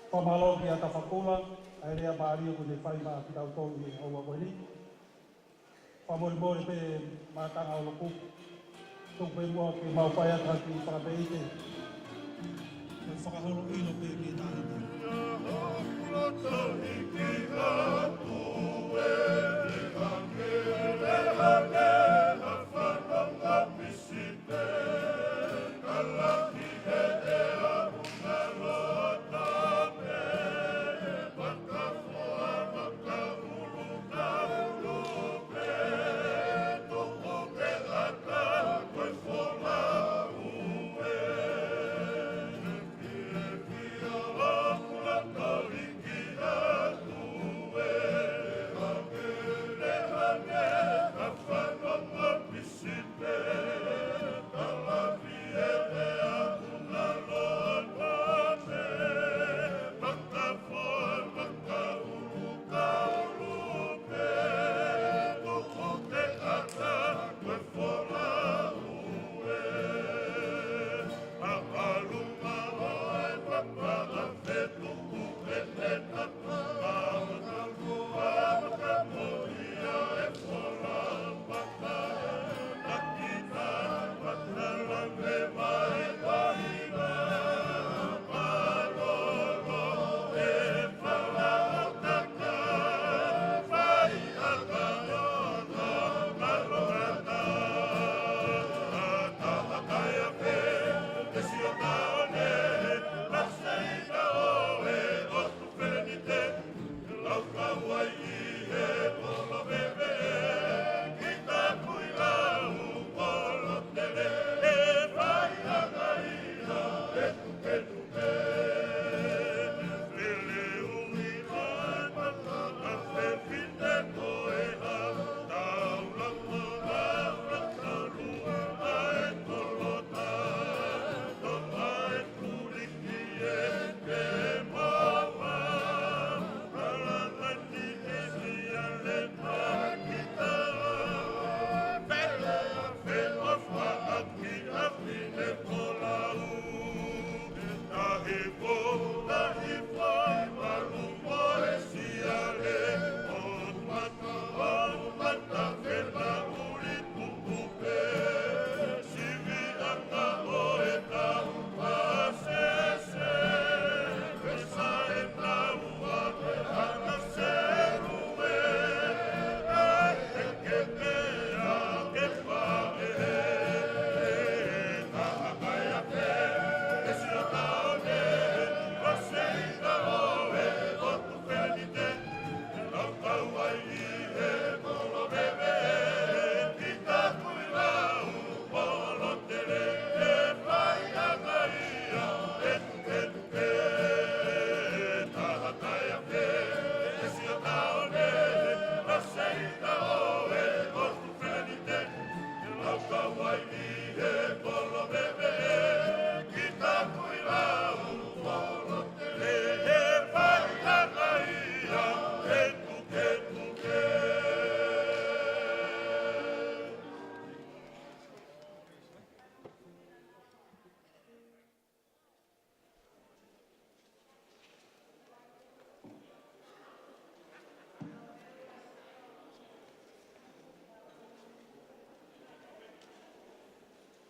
Fakamālō kia Tafakula, ʻa e lea mālie kuo ne fai maʻa kitautolu ʻi he houa ko eni. Fakamolemole pē Mātanga ʻo Loku. Tuku pē muʻa ke mau fai atu ha kiʻi fakapeite. Ke fakaholo ʻilo pē ki he taha.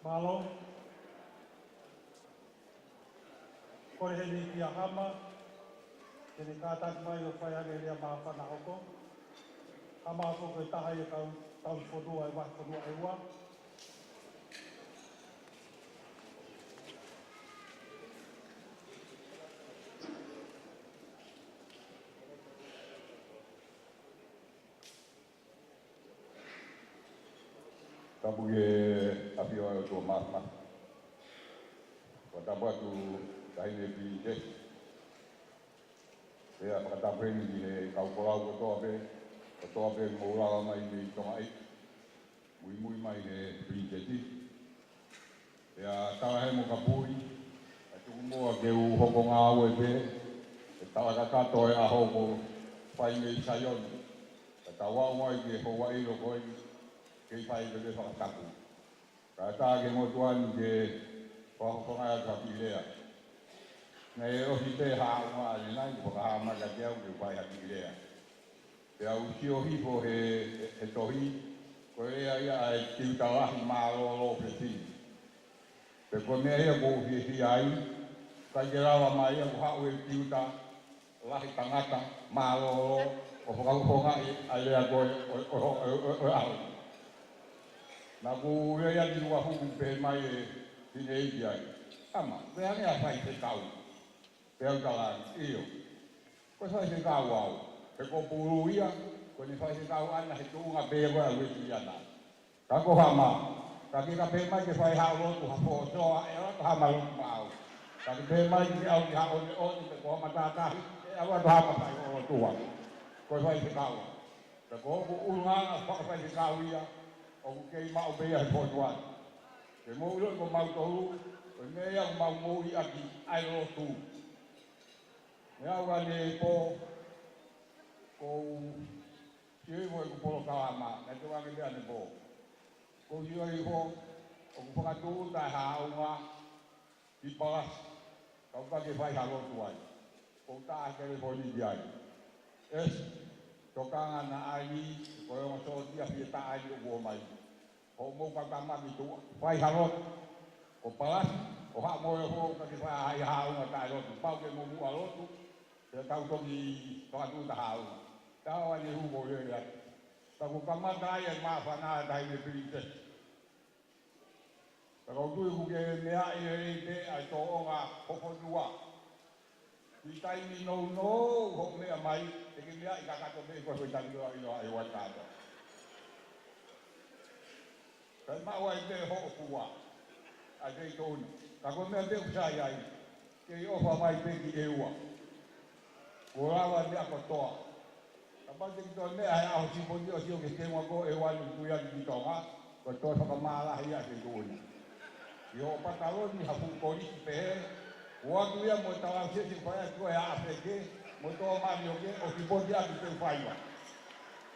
Mālō. Kole heni kia Hama, ke ne kātaki mai ʻo fai ange e lea māfana hoko. Hama foki ko e taha ia e kau tauhi fonua ʻi he vahefonua ʻEua. Tapu ki he ʻafio ʻa e ʻOtua Māfimafi. Fakatapu atu Taʻahine Pilinisesi. Pea fakatapu heni ki he kau folau kotoa pē, kotoa pē mou lava mai mei Tonga ʻi, muimui mai he Pilinisesi. Pea tala he mo kapui, ʻa tuku muʻa ke u hoko ngāue pē, he tala kakato e ʻaho ko fai mei Saione. Ka tau aʻu mai ki he houa ʻilo ko eni, kei fai pē pē fakatapu. Ka tā ke motuʻa ni ke fakafofonga atu ha kiʻi lea. Naʻe ʻosi pē haʻu mai ʻanenai, ko fakahā mai kiate au ke fai ha kiʻi lea. Pea u sio hifo he, he, he tohi, ko e lea ia ʻa e tiuta lahi mālōlō fefine. Pea ko e meʻa ia ʻoku ou fiefia ai, ʻikai ke lava mai ia ʻoku haʻu e tiuta lahi tangata mālōlō ʻo fakafofongaʻi ʻa e lea ko ē ʻo, ʻo, ʻo, ʻo, ʻo e ʻaho. Naʻa ku lea ia ki uafu ku pehē mai e fineʻeiki ai. Ama, meʻa ange ʻa faifekau. Pea u tala ange, ʻio. Ko e faifekau au. He ko Pulu ia, ko ʻene faifekau ʻana he tuʻunga pē ko ē ʻa Uēsiliana. Ka ko Hama, ka ke ka pehē mai ke fai haʻo lotu ha foʻi soa, ʻe ʻalu atu Hama lotu maʻau. Ka ke pehē mai ke ʻalu ki Haʻoneʻone pe ko Haʻa Matātahi, ʻe ʻalu atu Hama fai hoʻo lotu ā. Ko e faifekau. Ka ko hoku ʻulungaanga fakafaifekau ia, ʻoku kei maʻu pē ia he fonua ni. Ke mou ʻilo ko mautolu, ko e meʻa ia ʻoku mau moʻui ʻaki ʻa e lotu. Meʻa au ʻanepō, ko u sio hifo ʻeku polokalama, naʻe tokanga pē ʻanepō. Ko u sio hifo, ʻoku fakatūʻuta e haʻunga ki Palasi, ka u pehē ke fai ha lotu ai. Ko u tā telefoni ki ai. ʻEsi, tokanga naʻa ni, ko e ongo sōtia fie tā ai ʻoku ō mai. Hoʻomou kau tama ki tuʻa, fai ha lotu. Ko Palasi, ʻo haʻu mo e hou ka ke fai ha haʻunga taʻelotu. Pau ke mou muʻa lotu, pea tau toki fakatūʻuta haʻunga. Tau ane hu ko lele atu. Ka kuo kamata ai e māfana ʻa Taʻahine Pilinisesi. Ka ʻoku ou tui ʻoku ke meaʻi lelei pē ʻa e tōʻonga ho fonua. Ki he taimi nounou hoʻo meʻa mai, te ke meaʻi kakato pē ko e foʻi taimi ʻo ʻilo ʻa e ua tātou. Kae maʻu ai pē hoʻo fua, ʻa e feituʻu na. Ka ko e meʻa pē ʻoku sai ai, kei ʻofa mai pē ki ʻEua. Kuo lava e meʻa kotoa. Kapau te ke toe meʻa he ʻaho sipoti ʻo sio ki he teunga ko ē ʻEua ni ʻoku ʻi ai ki Tonga, ko e toe fakamālahi ʻa e feituʻu na. ʻI hoʻo pataloni ha fuʻu kolisi pehē, ʻoatu ia mo e talausiasi fai atu ko e ʻa feke, mo e tō mani ʻo ke, ʻo sipoti atu te u faiva.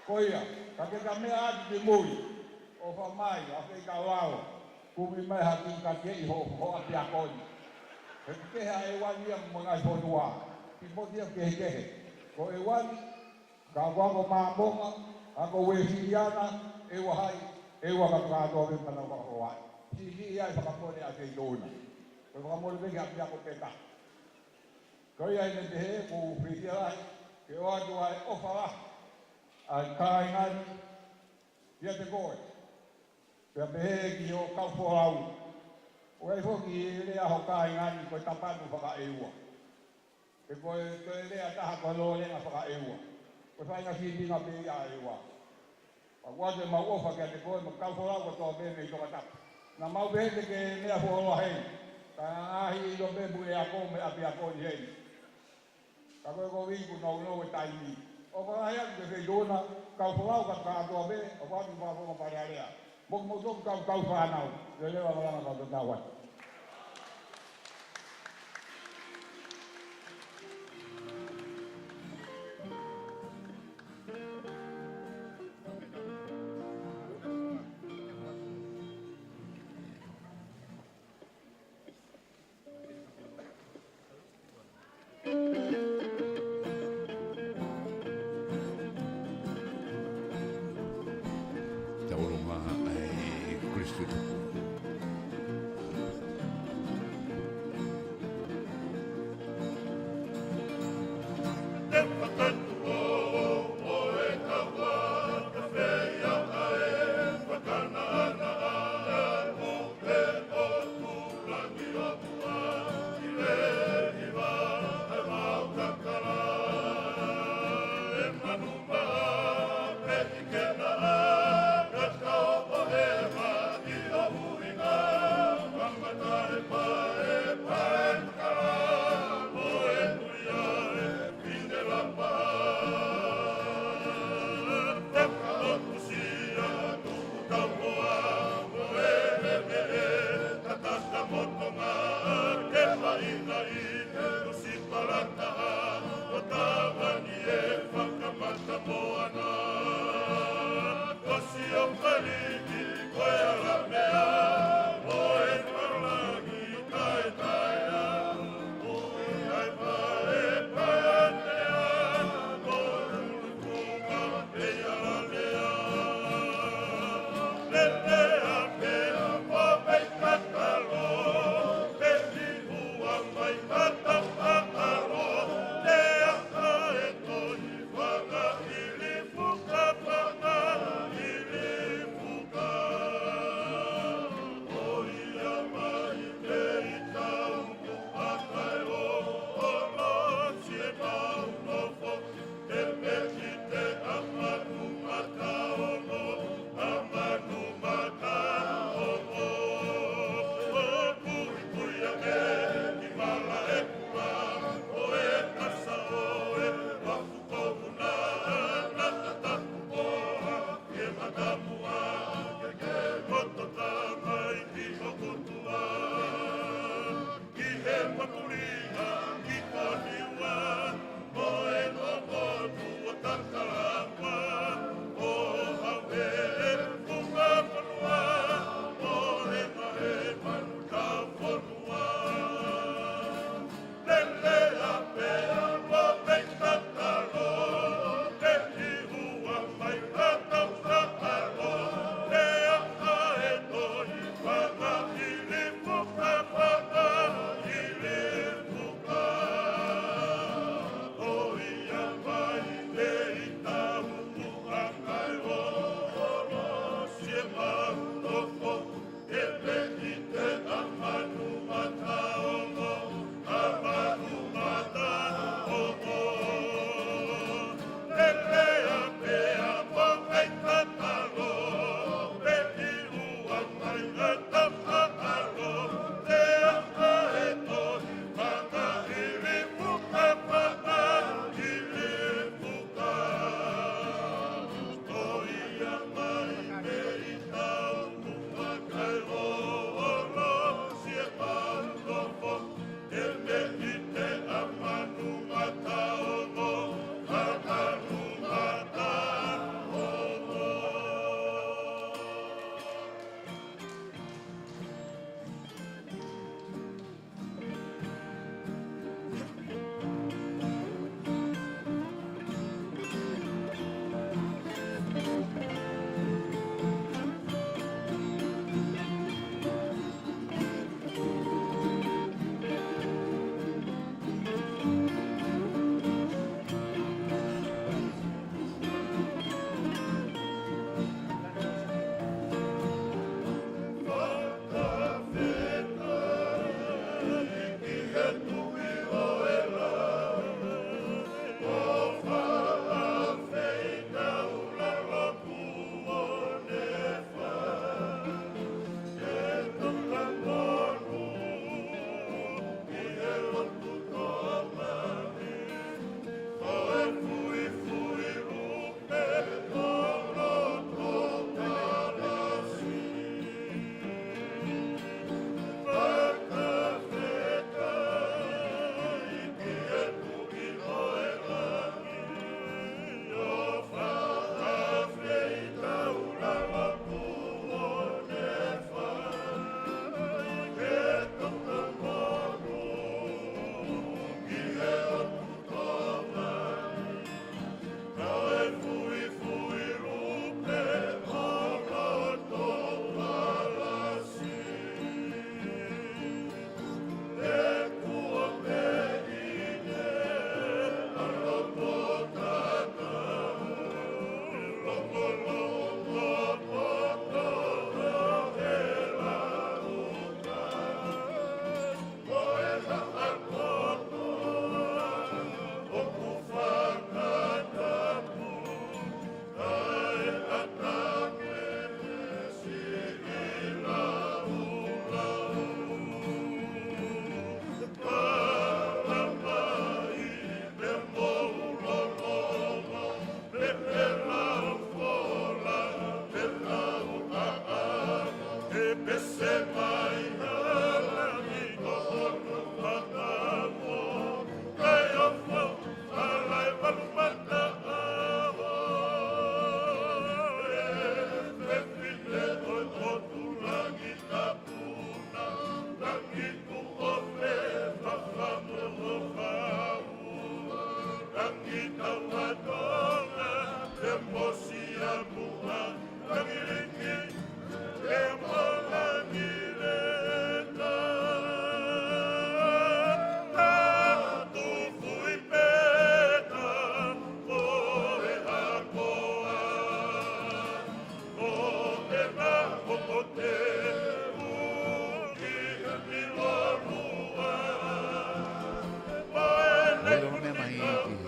Ko ia, ka ke ka meʻa atu ki mui, ʻofa mai, ʻa fei ka lalo, kumi mai ha kiʻi kakeʻi ho, ho ʻapiako ni. He ʻoku kehe ʻa ʻEua ni ia mo e ngaahi fonua, sipoti ia kehekehe. Ko ʻEua ni, ka ko ako māmonga, ako Uēsiliana, ʻEua hai, ʻEua ka kātoa me panau ka hoa. Siʻisiʻi ai fakamole ʻa e feituʻu na. Ko e fakamole pē ki he ʻapiako pē taha. Ko ia ʻi he pehē, ʻoku ou fiefia lahi, ke ʻoatu ʻa e ʻofa lahi ʻa e kāinga ni kiate koe. Pea pehē ki hoʻo kau folau. ʻOku ʻi ai foki e lea ho kāinga ni ko e tapanu fakaʻEua. Pe ko e, ko e lea taha ko e lōlenga fakaʻEua. Ko e faʻahinga sīpinga pē ia ʻa ʻEua. Pea ʻoku ʻoatu ʻemau ʻofa kiate koe mo e kau folau kotoa pē mei Tongatapu. Naʻa mau pehē te ke meʻa fuoloa heni. Ka ngaahi ʻilo pē mo e ako mo e ʻapiako ni heni. Ka ko e kovi kuo nounou e taimi. ʻOfa lahi atu ki he feituʻu na, kau folau ka kātoa pē, ʻofa atu ki he fakafofonga Pale Alea. Mo, mo toku kau, kau fānau, leleva malanga kau tatau atu. Taulunga ai Kristu. Mo e lolo meʻa mai ki he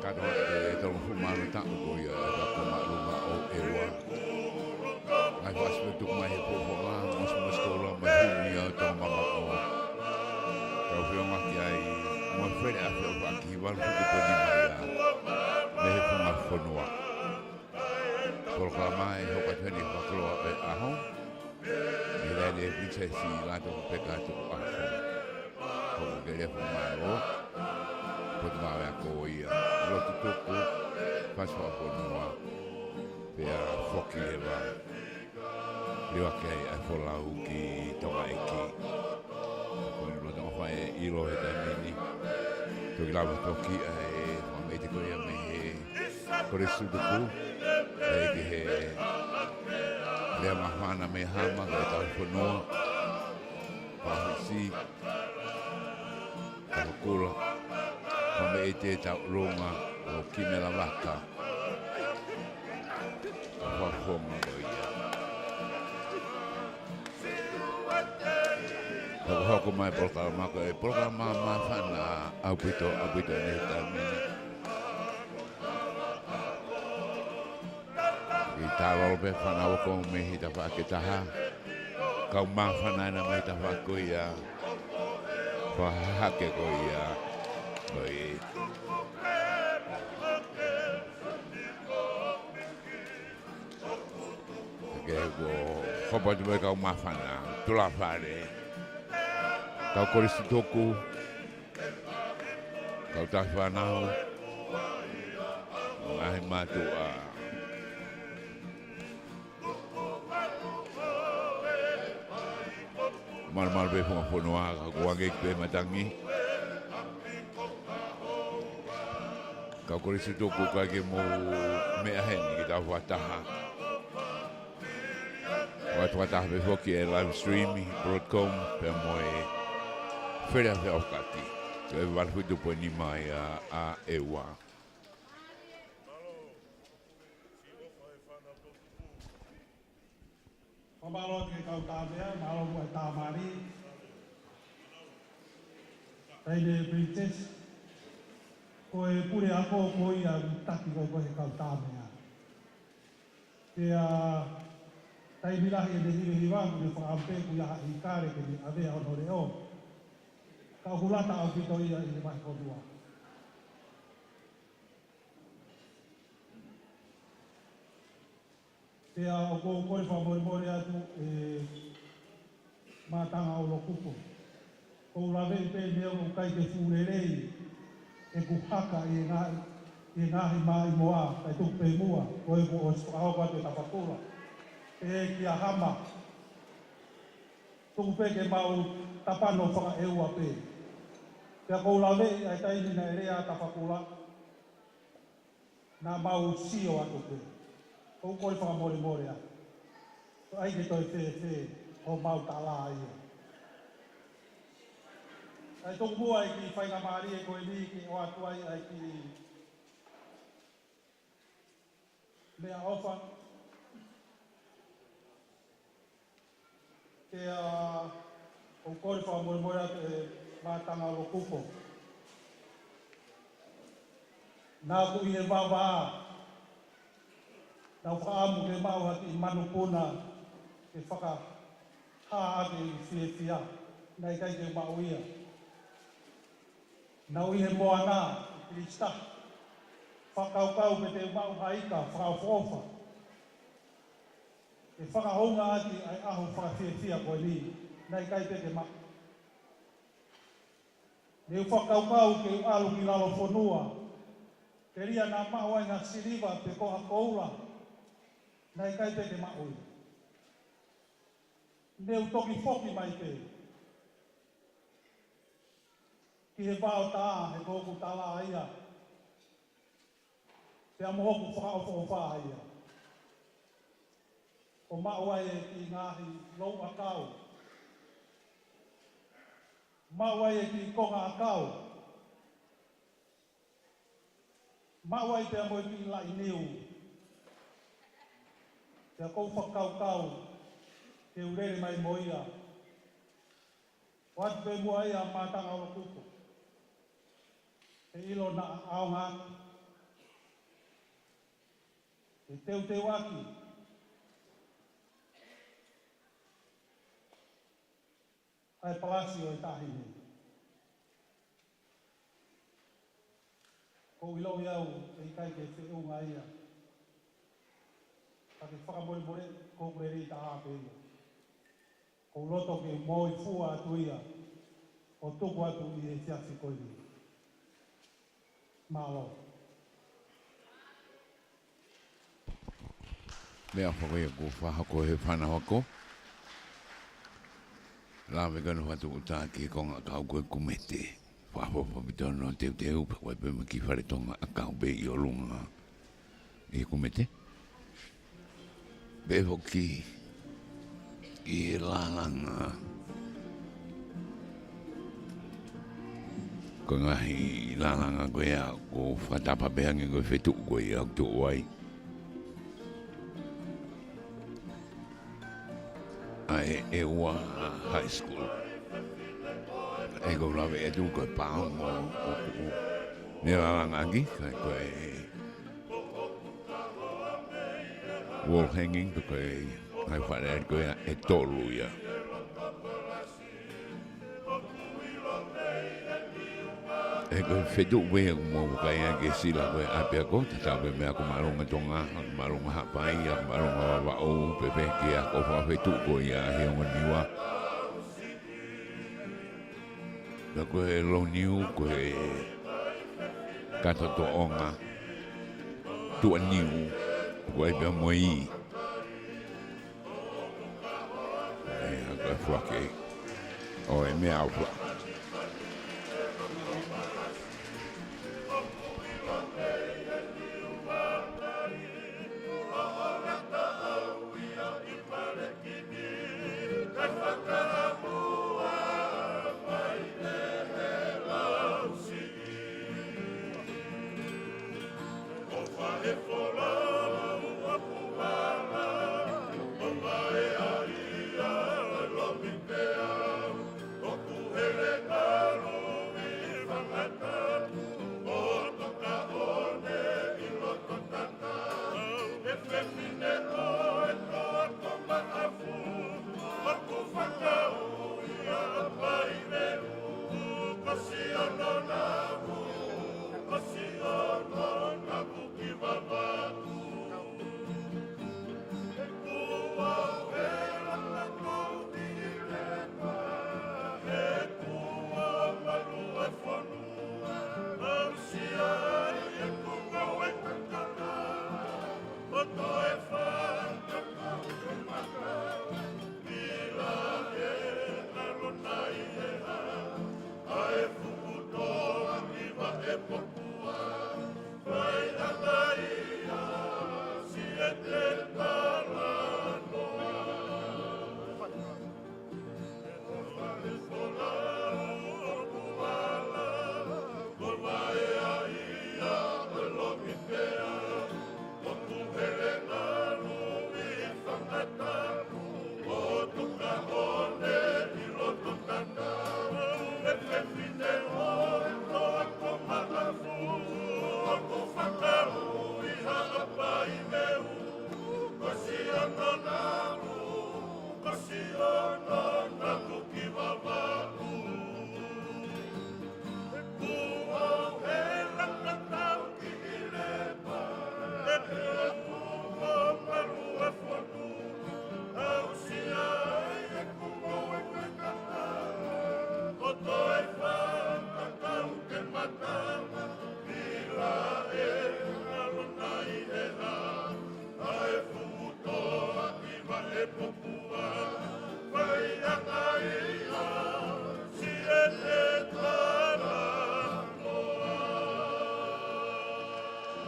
kātoa ʻe tolungofulu mā ua taʻu ko ia ʻa e Fakaʻofoʻofa ʻo ʻEua. ʻA e fasi pē tuku mai he Fofonga, mosimosi koula mai huni ʻa Tonga mamaʻo. Kau feʻunga ki ai, mo e fele ʻa e feʻofaʻaki valu fitu poini nima ia mei he funga fonua. Polokalama ʻe hoko atu heni fakaloa ʻo e ʻaho. Mei he laine ʻa e Pilinisesi Lātūpeka Tukuʻaho. Hoko ke lea fakamālō. Potungāue ako ia. Lotu tuku. Fasi fakafonua. Pea foki leva. Liuaki ai ʻa e folau ki Tonga ʻEiki. Ko e loto ʻofa ʻe ʻilo he taimi ni. Toki lava toki ʻa e fakameʻite ko ia mei he Kolisi Tutuku, ʻa ia ki he lea māfana mei Hama, kae tau fonua, Pāhisi, Tafakula, fakameʻite Taulunga, ʻo Kimela Vaka, ʻa Fafonga ko ia. Hokohoko mai polokalama ko e polokalama māfana ʻaupito, ʻaupito ʻi he taimi ni. ʻI tālolo pē fānau ako mei he tafaʻaki ʻe taha. Kau māfana ena mei he tafaʻaki ko ia. Fakahahake ko ia. Ko ia. Ke ko hopa tu mai kau māfana. Tulafale. Kau Kolisi Tutuku. Kau tahi fānau. Ngaahi mātuʻa. Malumalu pē funga fonua, ka kuo ʻange ki pē matangi. Kau Kolisi Tutuku, ʻikai ke mou meʻa heni ke tau fakataha. ʻOatu fakataha pē foki ʻe live stream, Broadcom, pea mo e fele ʻa e feʻofaʻaki. Ko e valu fitu poini nima ia ʻa ʻEua. Fakamālō atu ki he kau tāmea, mālō mo e tāmali. Taʻahine Princess, ko e pule ako ko ia ʻoku taki ko ē ko ē he kau tāmea. Pea taimi lahi ʻene hivehiva, ʻoku ne fakaʻamu pē kuo ʻi ai ha ʻīkale ke ne ʻave hono leʻo. Ka ʻoku lata ʻaupito ia ʻi he vahefonua. Pea ʻoku ou kole fakamolemole atu ʻe Mātanga ʻo Lokupo. ʻOku ou laveʻi pē meʻa ʻoku ʻikai ke fuʻu lelei ʻeku haka ʻi he ngaahi, ʻi he ngaahi maʻimoa, kae tuku pē muʻa, ko ʻeku ʻosi fakahoko atu e tapakula. Pehē kia Hama, tuku pē ke mau tapano fakaʻEua pē. Pea ʻoku ou laveʻi ʻa e taimi naʻe lea ʻa tapakula, naʻa mau sio atu pē. ʻOku ou kole fakamolemole atu. ʻOku ʻikai ke toe fēfē homau tala ia. ʻA e tuku muʻa e kiʻi faingamālie ko eni ke ʻoatu ai ʻa e kiʻi meʻaʻofa. Pea ʻoku ou kole fakamolemole atu ʻe Mātanga ʻo Lokupo. Naʻa ku ʻi he vavā, naʻa ku fakaʻamu ke maʻu ha kiʻi manupuna ke fakahā ʻaki e fiefia, naʻe ʻikai ke maʻu ia. Naʻa ku ʻi he moana, ʻi Pilisitahi, fakakaukau pe te u maʻu ha ika fakaʻofoʻofa ke fakahounga ʻaki ʻa e ʻaho fakafiefia ko eni, naʻe ʻikai pē ke maʻu. Ne u fakakaukau ke u ʻalu ki lalo fonua, telia naʻa maʻu ai ha siliva pe ko ha koula, naʻe ʻikai pē ke maʻu ia. Ne u toki foki mai pē ki he vaotā, he ko hoku tala ia, pea mo hoku fakaʻofoʻofa ia. ʻO maʻu ai e kiʻi ngaahi louʻakau. Maʻu ai e kiʻi konga ʻakau. Maʻu ai pea mo e kiʻi laʻi niu. Pea ʻoku ou fakakaukau ke u lele mai mo ia, ʻo ʻoatu pē muʻa ia ʻa Mātanga ʻOlokupo, ʻe ʻilo naʻa ʻaonga atu, ʻe teuteuaki ʻa e palasi ʻo e taʻahine. ʻOku ou ʻiloʻi au ʻe ʻikai ke feʻunga ia. Ka ke fakamolemole, ʻoku ou lelei taha pē ia. ʻOku ou loto ke moʻui fua atu ia, ʻo tuku atu ʻi he efiafi ko eni. Mālō. Meʻafoaki ia kuo fakahoko he fānau ako. Lave ko ena ʻo fatu ʻuta ki he konga ʻakau ko e kumete. Fakaʻofoʻofa ʻaupito hono teuteu, pea ko e pē mo e kiʻi fale Tonga ʻakau pē ʻi ʻolunga ʻi he kumete. Pehē foki ki he lālanga. Ko e ngaahi lālanga ko ia ʻoku fakatapa pē ange ko e fetuʻu ko ia ʻoku tuʻu ai ʻa e ʻEua High School. ʻA ia ʻoku ou lave atu ko e paongo ʻoku ne lālanga ʻaki, ka ko e wall hanging, pe ko e ngaahi fale ali ko ia ʻe tolu ia. ʻA ia ko e fetuʻu pē ia ʻoku mou vakai ai ke sila ko e ʻapiako, tatau pē mo e ako māʻolunga Tonga, ako māʻolunga Haʻapai, ako māʻolunga Vavaʻu, pehē pē ki he ako fakafetuʻu ko ia ʻa e ongo Niua. Pea ko e Louniu, ko e kato toʻonga, Tuʻaniu, ko e pea mo e ī. ʻA ia ko e foaki ʻo e meʻaʻofa.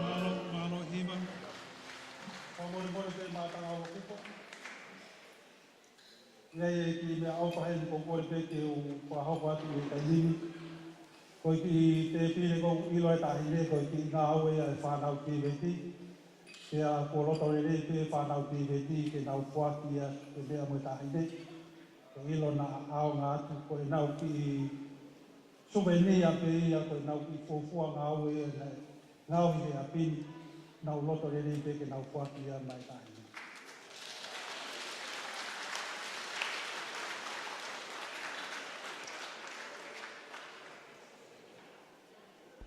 Mālō, mālō Hima. Fakamolemole pē Mātanga ʻOlokupo. Naʻe ʻi ai e kiʻi meʻaʻofa heni ʻoku ou kole pē ke u fakahoko atu he taimi ni. Ko e kiʻi tēpile ʻoku ʻilo ʻe he taʻahine ko e kiʻi ngāue ʻa e fānau T V T. Pea kuo loto lelei pē fānau Piveti ke nau foaki ia ke meʻa mo e taʻahine. Ko e ʻilo naʻa ʻaonga atu ko ʻenau kiʻi suvenia pē ia, ko ʻenau kiʻi fuofua ngāue ia naʻe ngaohi he ʻapi ni, nau loto lelei pē ke nau foaki ia maʻa e taʻahine.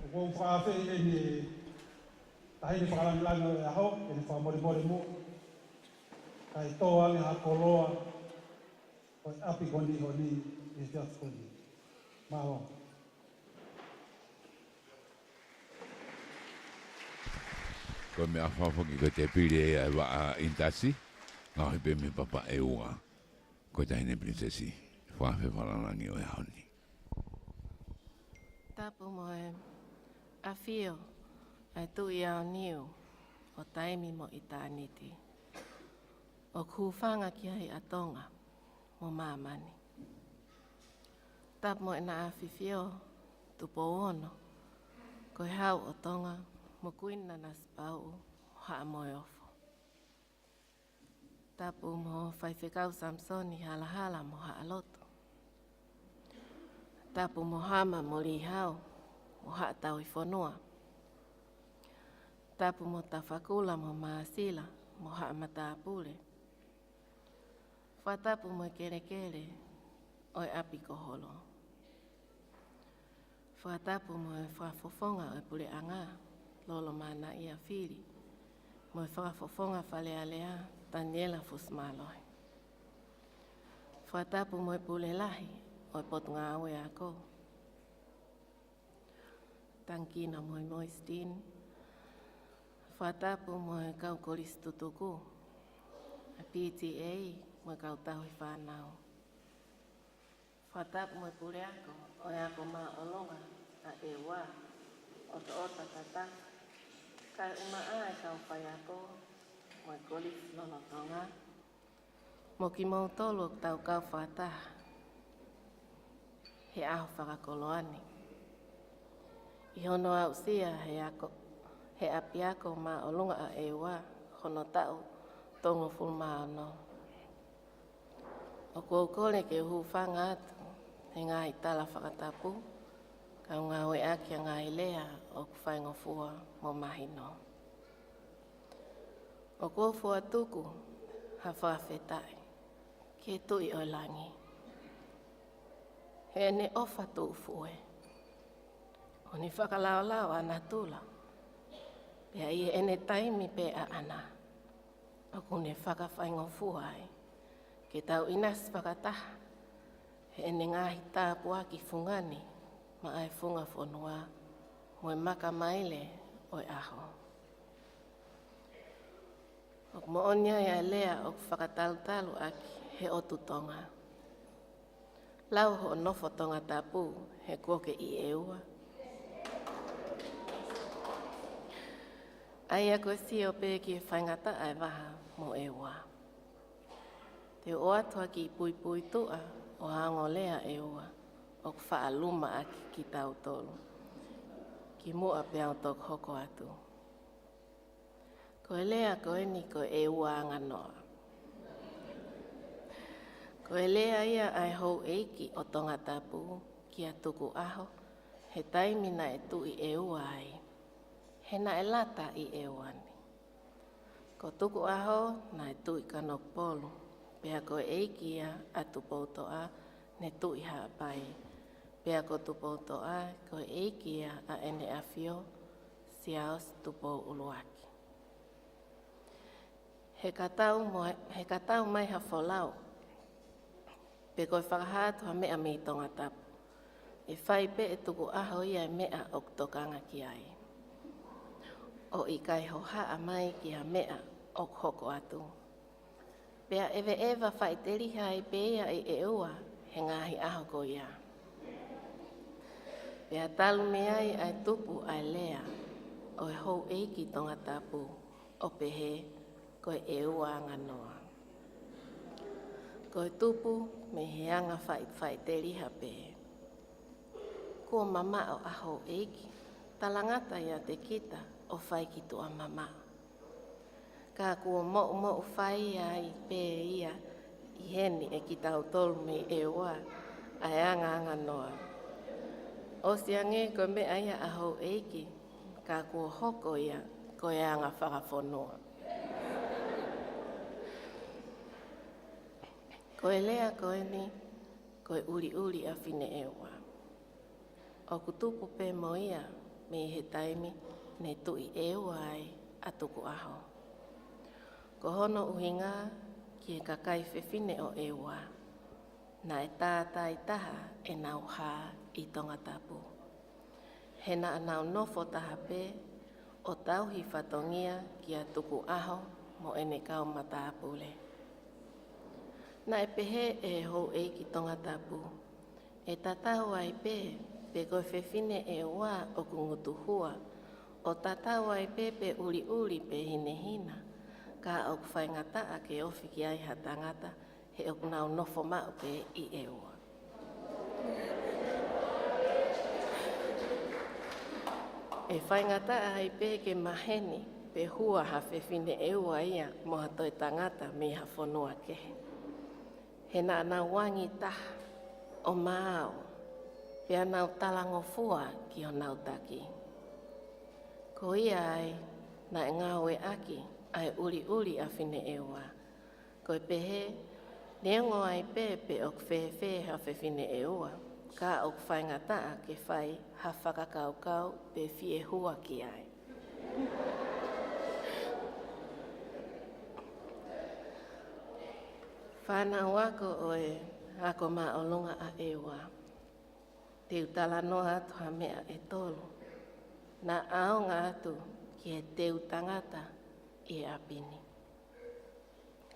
ʻOku ou fakaafeʻi eni e taʻahine fakalangilangi ʻo e ʻaho, ke ne fakamolemole muʻa, kae tō ange ha koloa ʻo e ʻapi ko eni ʻi he efiafi ko eni. Mālō. Ko e meʻaʻofa foki ko e tēpile ʻa e vaʻa ʻinitasi, ngaohi pē mei he papa ʻEua. Ko e taʻahine Pilinisesi, fakafeʻiloaki ʻo e ʻaho ni. Tapu mo e ʻafio ʻa e Tuʻi ʻAoniu ʻo taimi mo ʻitāniti, ʻoku hūfanga ki ai ʻa Tonga mo māmani. Tapu mo ʻEna ʻAfifio Tupou Ono, ko e Hau ʻo Tonga, mo Kuini Nanasipauʻu mo Haʻa Moheofo. Tapu mo Faifekau Samisoni Halahala mo Haʻa Lotu. Tapu mo Hama mo Lihau mo Haʻa Tauhifonua. Tapu mo Tafakula mo Māsila mo Haʻa Matāpule. Fakatapu mo e kelekele ʻo e ʻapi ko Holo. Fakatapu mo e fakafofonga ʻo e puleʻanga, Lolo Manaia Fili, mo e fakafofonga Fale Alea, Taniela Fusimālohi. Fakatapu mo e pule lahi ʻo e Potungāue Ako, Tangikina Moemoe Steen. Fakatapu mo e kau kolisi tutuku, ʻa e P T A, mo e kau tauhi fānau. Fakatapu mo e puleako ʻo e Ako Māʻolunga ʻa ʻEua, ʻotoʻota tata, kae ʻumaʻā e kau faiako mo e kolisi lolotonga, mo kimoutolu ʻoku tau kau fakataha he ʻaho fakakoloa ni ʻi hono aʻusia he ako, he ʻapiako māʻolunga ʻa ʻEua hono taʻu tolungofulu mā ono. ʻOku ou kole ke u hūfanga atu he ngaahi tala fakatapu, kau ngāueʻaki ʻa e ngaahi lea ʻoku faingofua mo mahino. ʻOku ou fokotuʻu ha fakafetaʻi ki he Tuʻi ʻo e Langi, heʻene ʻofa tuʻufuʻe, ʻo ne fakalaolao ʻa natula, pea ʻi heʻene taimi pē ʻaʻana, ʻoku ne fakafaingofua ai ke tau ʻinasi fakataha heʻene ngaahi tāpuaki fungani maʻa e funga fonua mo e makamaile ʻo e ʻaho. ʻOku moʻoni ai ʻa e lea ʻoku fakatalutalu ʻaki he ʻOtu Tonga: Lau hoʻo nofo Tongatapu he kuo ke ʻi ʻEua. ʻA ia ko e sio pē ki he faingataʻa ʻa e vaha mo ʻEua. Te u ʻoatu ha kiʻi puipuituʻa ʻo ha ongo lea ʻEua ʻoku faʻa luma ʻaki kitautolu kimuʻa peá u toki hoko atu. Ko e lea ko eni ko e ʻEua Anganoa. Ko e lea ia ʻa e houʻeiki ʻo Tongatapu kia Tukuʻaho he taimi naʻe tuʻi ʻEua ai, he naʻe lata ʻi ʻEua ni. Ko Tukuʻaho naʻe tuʻi Kanokupolu, pea ko e ʻeiki ia ʻa Tupoutoʻa ne tuʻi Haʻapai, pea ko Tupoutoʻa ko e ʻeiki ia ʻa ʻEne ʻAfio Siaosi Tupou ʻUluaki. He ka tau mo, he ka tau mai ha folau, pe ko e fakahā atu ha meʻa mei Tongatapu, ʻe fai pē ʻe Tukuʻaho ia e meʻa ʻoku tokanga ki ai, ʻo ʻikai hohaʻa mai ki ha meʻa ʻoku hoko atu. Pea ʻeveʻeva faʻiteliha ai pē ia ʻi ʻEua he ngaahi ʻaho ko ia. Pea talu mei ai ʻa e tupu ʻa e lea ʻo e houʻeiki Tongatapu, ʻo pehē ko e ʻEua Anganoa. Ko e tupu mei he anga faʻi-, faʻiteliha pē. Kuo mamaʻo ʻa houʻeiki, talangata ʻiate kita ʻo fai ki tuʻa mamaʻo. Ka kuo moʻumoʻu fai ai pē ia ʻi heni ʻe kitautolu mei ʻEua ʻa e angaanga noa. ʻOsi ange ko e meʻa ia ʻa houʻeiki, ka kuo hoko ia ko e anga fakafonua. Ko e lea ko eni, ko e ʻuliʻuli ʻa Fineʻeua. ʻOku tupu pē mo ia mei he taimi ne tuʻi ʻEua ai ʻa Tukuʻaho. Ko hono ʻuhinga ki he kakai fefine ʻo ʻEua, naʻe tātāitaha ʻenau hā ʻi Tongatapu. He naʻa nau nofo taha pē ʻo tauhi fatongia kia Tukuʻaho mo ʻene kau matāpule. Naʻe pehē ʻe he houʻeiki Tongatapu, ʻe tatau ai pē pe ko e fefine ʻEua ʻoku ngutuhua, ʻo tatau ai pē pe ʻuliʻuli pe hinehina, ka ʻoku faingataʻa ke ofi ki ai ha tangata, he ʻoku nau nofo maʻu pē ʻi ʻEua. ʻE faingataʻa ai pē ke maheni pe hua ha fefine ʻEua ia mo ha toe tangata mei ha fonua kehe. He naʻa nau angi taha ʻo maau, pea nau talangofua ki honau taki. Ko ia ai naʻe ngāueʻaki ʻa e ʻuliʻuli ʻa Fineʻeua, ko e pehē, neongo ai pē pe ʻoku fēfē ha fefine ʻEua, ka ʻoku faingataʻa ke fai ha fakakaukau pe fie hua ki ai. Fānau ako ʻo e ako māʻolunga ʻa ʻEua, te u talanoa atu ha meʻa ʻe tolu naʻa ʻaonga atu ki he teu tangata ʻi he ʻapi ni.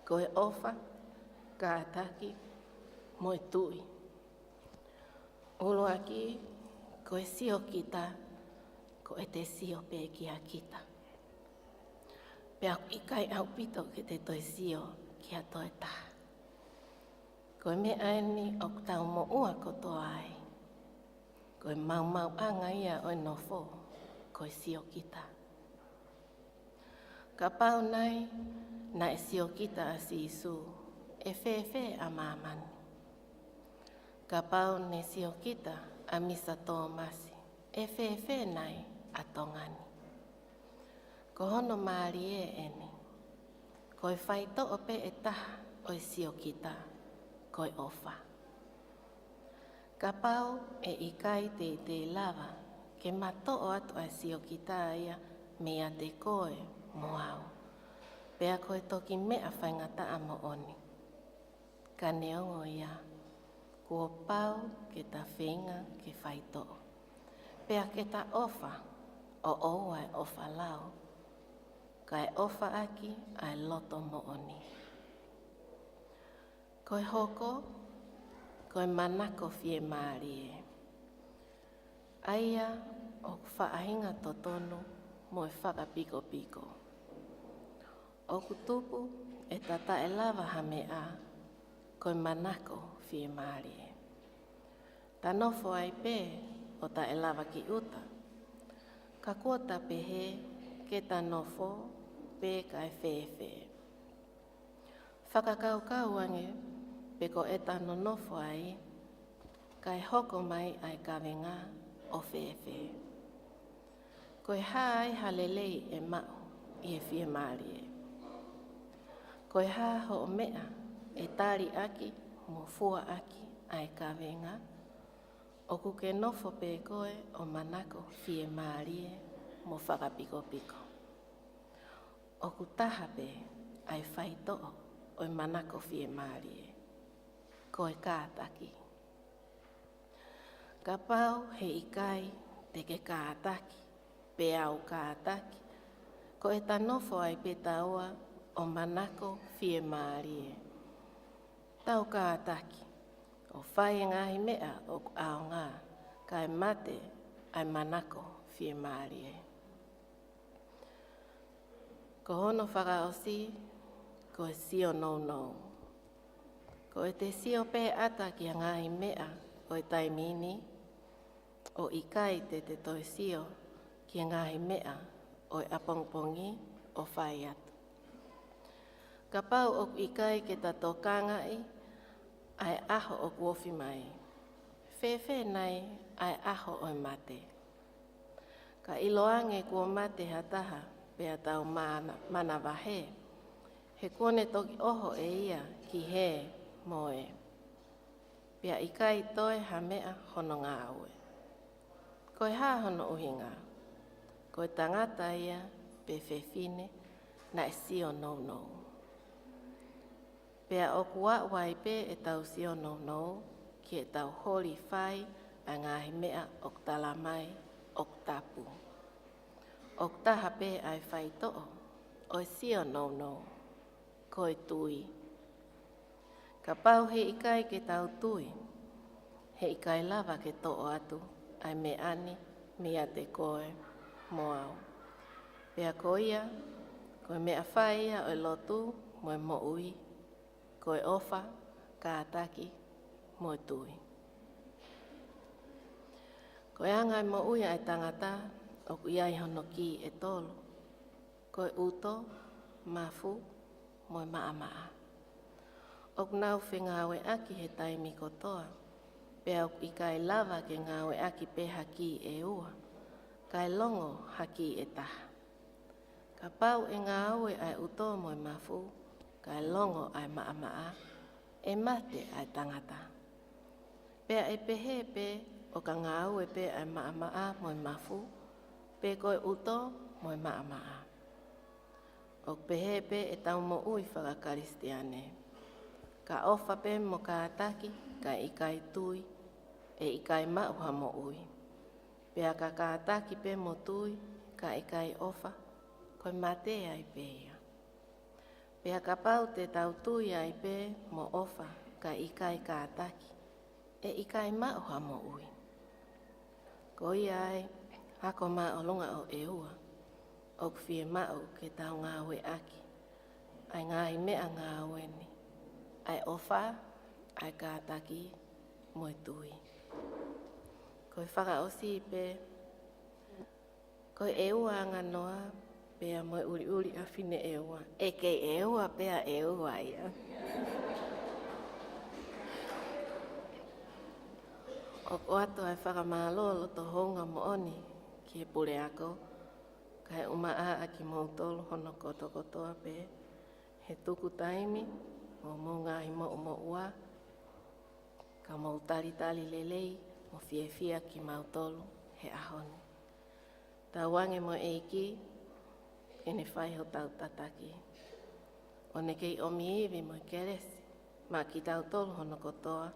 Ko e ʻofa, kātaki, mo e tui. ʻUluaki, ko e siokita, ko ʻete sio pē kia kita. Pea ʻoku ʻikai ʻaupito ke te toe sio ki ha toe taha. Ko e meʻa eni ʻoku tau moʻua kotoa ai. Ko e maumauʻanga ia ʻo e nofo, ko e siokita. Kapau nai naʻe siokita ʻa Sīsū, ʻe fēfē ʻa māmani? Kapau ne siokita ʻa Misa Tōmasi, ʻe fēfē nai ʻa Tonga ni? Ko hono mālie eni, ko e faitoʻo pē ʻe taha ʻo e siokita, ko e ʻofa. Kapau ʻe ʻikai teitei lava ke matoʻo atu ʻa e siokita ia meiate koe mo au, pea ko e toki meʻa faingataʻa moʻoni. Ka neongo ia, kuo pau ke ta feinga ke faitoʻo, pea ke ta ʻofa, ʻo ʻoua ʻe ʻofa lau, kae ʻofa ʻaki ʻa e loto moʻoni. Ko e hoko, ko e manako fiemālie. ʻA ia ʻoku faʻahinga totonu mo e fakapikopiko. ʻOku tupu ʻeta taʻelava ha meʻa, ko e manako fiemālie. Ta nofo ai pē ʻo taʻelava ki ʻuta, ka kuo ta pehē ke ta nofo pē kae fēfē. Fakakaukau ange pe ko ʻeta nonofo ai, kae hoko mai ʻa e kavenga ʻo fēfē. Ko e hā ai ha lelei ʻe maʻu ʻi he fiemālie? Ko e hā hoʻo meʻa ʻe tali ʻaki mo fua ʻaki ʻa e kavenga, ʻoku ke nofo pē koe ʻo manako fiemālie mo fakapikopiko? ʻOku taha pē ʻa e faitoʻo ʻo e manako fiemālie, ko e kātaki. Kapau he ʻikai te ke kātaki, pe au kātaki, ko ʻeta nofo ai pē taua ʻo manako fiemālie. Tau kātaki, ʻo fai e ngaahi meʻa ʻoku ʻaonga, kae mate ʻa e manako fiemālie. Ko hono fakaʻosi, ko e sio nounou. Ko ʻete sio pē ʻata ki he ngaahi meʻa ʻo e taimi ni, ʻo ʻikai te te toe sio ki he ngaahi meʻa ʻo e ʻapongipongi ʻo fai atu. Kapau ʻoku ʻikai ke ta tokangaʻi ʻa e ʻaho ʻoku ofi mai, fēfē nai ʻa e ʻaho ʻo e mate? Ka ʻiloange kuo mate ha taha pea tau mana-, manavahē, he kuo ne toki ʻoho ʻe ia ki hē mo ē, pea ʻikai toe ha meʻa hono ngāue. Ko e hā hono ʻuhinga? Ko e tangata ia pe fefine naʻe sio nounou. Pea ʻoku aʻu ai pē ʻetau sio nounou ki heʻetau holi fai ʻa e ngaahi meʻa ʻoku tala mai ʻoku tapu. ʻOku taha pē ʻa e faitoʻo ʻo e sio nounou, ko e tui. Kapau he ʻikai ke tau tui, he ʻikai lava ke toʻo atu ʻa e meʻa ni meiate koe mo au. Pea ko ia, ko e meʻa fai ia ʻo e lotu mo e moʻui, ko e ʻofa, kātaki, mo e tui. Ko e anga e moʻui ʻa e tangata ʻoku ʻi ai hono kī ʻe tolu. Ko e ʻuto, mafu, mo e maʻamaʻa. ʻOku nau fengāueʻaki he taimi kotoa, pea ʻoku ʻikai lava ke ngāueʻaki pē ha kī ʻe ua, kae longo ha kī ʻe taha. Kapau ʻe ngāue ʻa e ʻuto mo e mafu, kae longo ʻa e maʻamaʻa, ʻe mate ʻa e tangata. Pea ʻe pehē pē ʻo ka ngāue pē ʻa e maʻamaʻa mo e mafu, pe ko e ʻuto mo e maʻamaʻa. ʻOku pehē pē ʻetau moʻui faka-Kalisitiane. Ka ʻofa pē mo kātaki, kae ʻikai tui, ʻe ʻikai maʻu ha moʻui. Pea ka kātaki pē mo tui, kae ʻikai ʻofa, ko e mate ai pē ia. Pea kapau te tau tui ai pē mo ʻofa, kae ʻikai kātaki, ʻe ʻikai maʻu ha moʻui. Ko ia ai, ako māʻolunga ʻo ʻEua, ʻoku fiemaʻu ke tau ngāueʻaki ʻa e ngaahi meʻangāue ni, ʻa e ʻofa, ʻa e kātaki, mo e tui. Ko e fakaʻosi pē, ko e ʻEua Anganoa, pea mo e ʻUliʻuli ʻa Fineʻeua. ʻE kei ʻEua pē ʻa ʻEua ia. ʻOku ʻoatu ʻa e fakamālō loto hounga moʻoni ki he puleako, kae ʻumaʻā ʻa kimoutolu hono kotokotoa pē, he tuku taimi mo hoʻomou ngaahi moʻumoʻua, ka mou talitali lelei mo fiefia kimautolu he ʻaho ni. Tauange mo e ʻEiki ke ne fai hotau tataki, ʻo ne kei ʻomi ivi mo e kelesi maʻa kitautolu hono kotoa,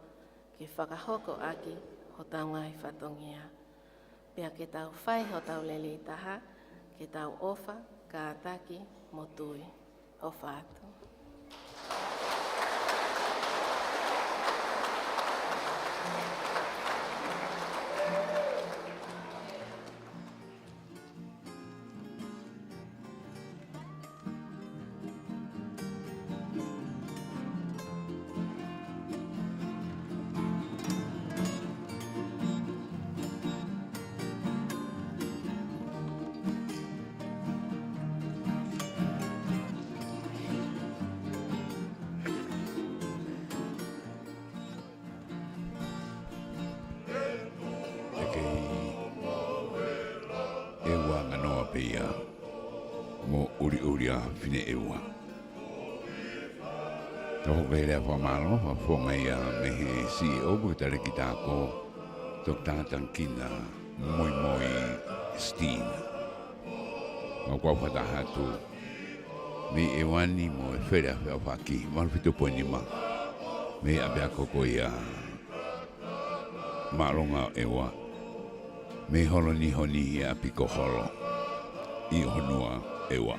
ke fakahoko ʻaki hotau ngaahi fatongia. Pea ke tau fai hotau lelei taha, ke tau ʻofa, kātaki, mo tui. ʻOfa atu. ʻE kei ʻEua Anganoa pē ia mo ʻUliʻuli ʻa Fineʻeua. Tau hoko he lea fakamālō, fakafofonga ia mei he C E O, Toketā Leki Tāko, Toketā Tangikina Moimoi Steen. Mau kau fakataha atu mei ʻEua ni mo e Fale ʻa Feʻaufaki, valu fitu poini nima, mei ʻapiako ko ia māʻolunga ʻo ʻEua, mei Holo ni Honi ʻi ʻapi ko Holo ʻi ʻOhonua, ʻEua.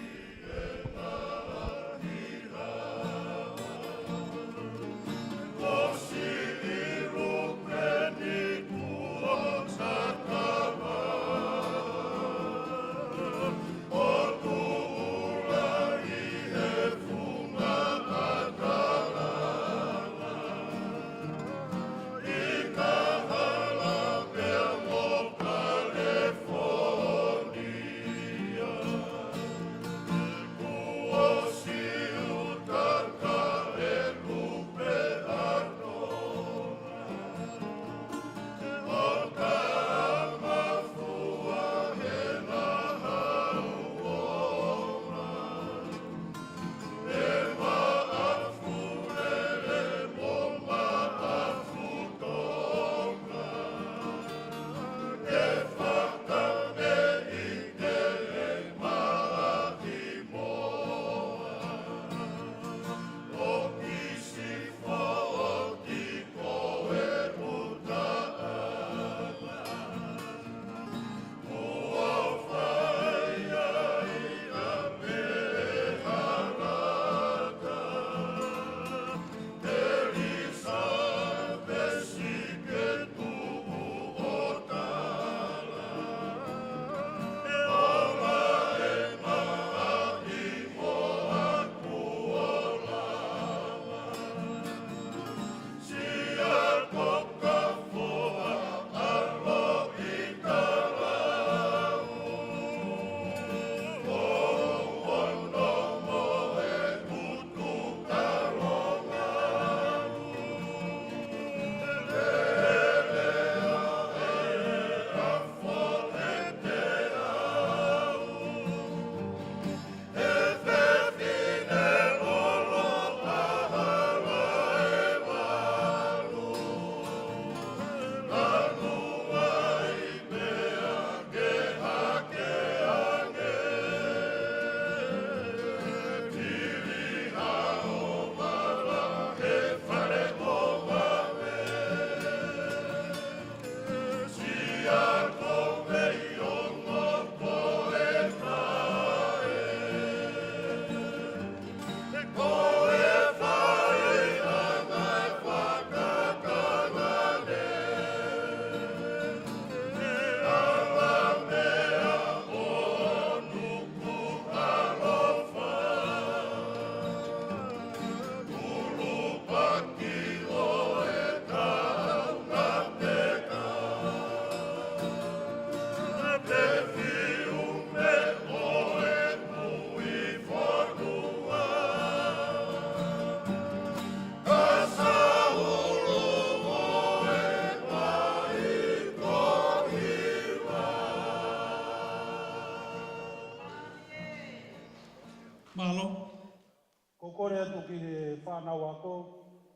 fānau ako,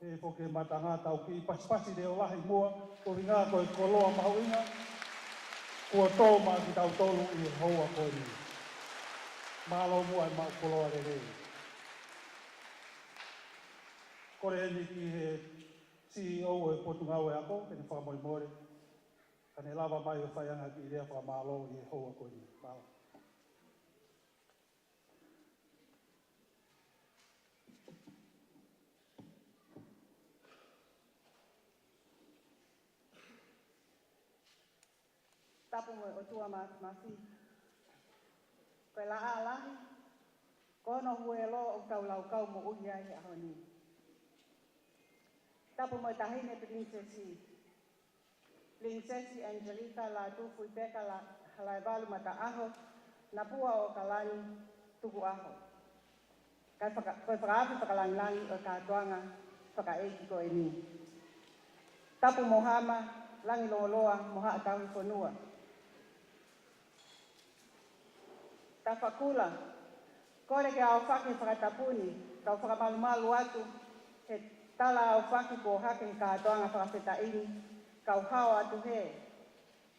ʻe foki e matanga tau kiʻi pasipasi leʻo lahi muʻa, ko e ʻuhinga ko e koloa mahuʻinga, kuo tō maʻa kitautolu ʻi he houa ko eni. Mālō muʻa e maʻu koloa lelei. Kole eni ki he C E O ʻo e Potungāue Ako, ke ne fakamolemole, ka ne lava mai ʻo fai ange ha kiʻi lea fakamālō ʻi he houa ko eni. Mālō. Tapu mo e ʻOtua Māfimafi. Ko e laʻā lahi, ko hono huelo ʻoku tau laukau moʻui ai he ʻaho ni. Tapu mo e Taʻahine Pilinisesi, Pilinisesi Angelika Lātūfuipeka Halaevalu Mataʻaho, Napua ʻo ʻAokalani, Tukuʻaho. Kae faka-, ko e fakaafe fakalangilangi ʻo e kātoanga fakaʻeiki ko eni. Tapu mo Hama, Langiloloa, mo Haʻa Tauhi Fonua. Tafakula, kole ke aofaki he fakatapu ni, kau fakamalumalu atu he tala aofaki kuo hake he kātoanga fakafetaʻi ni, kau hao atu hē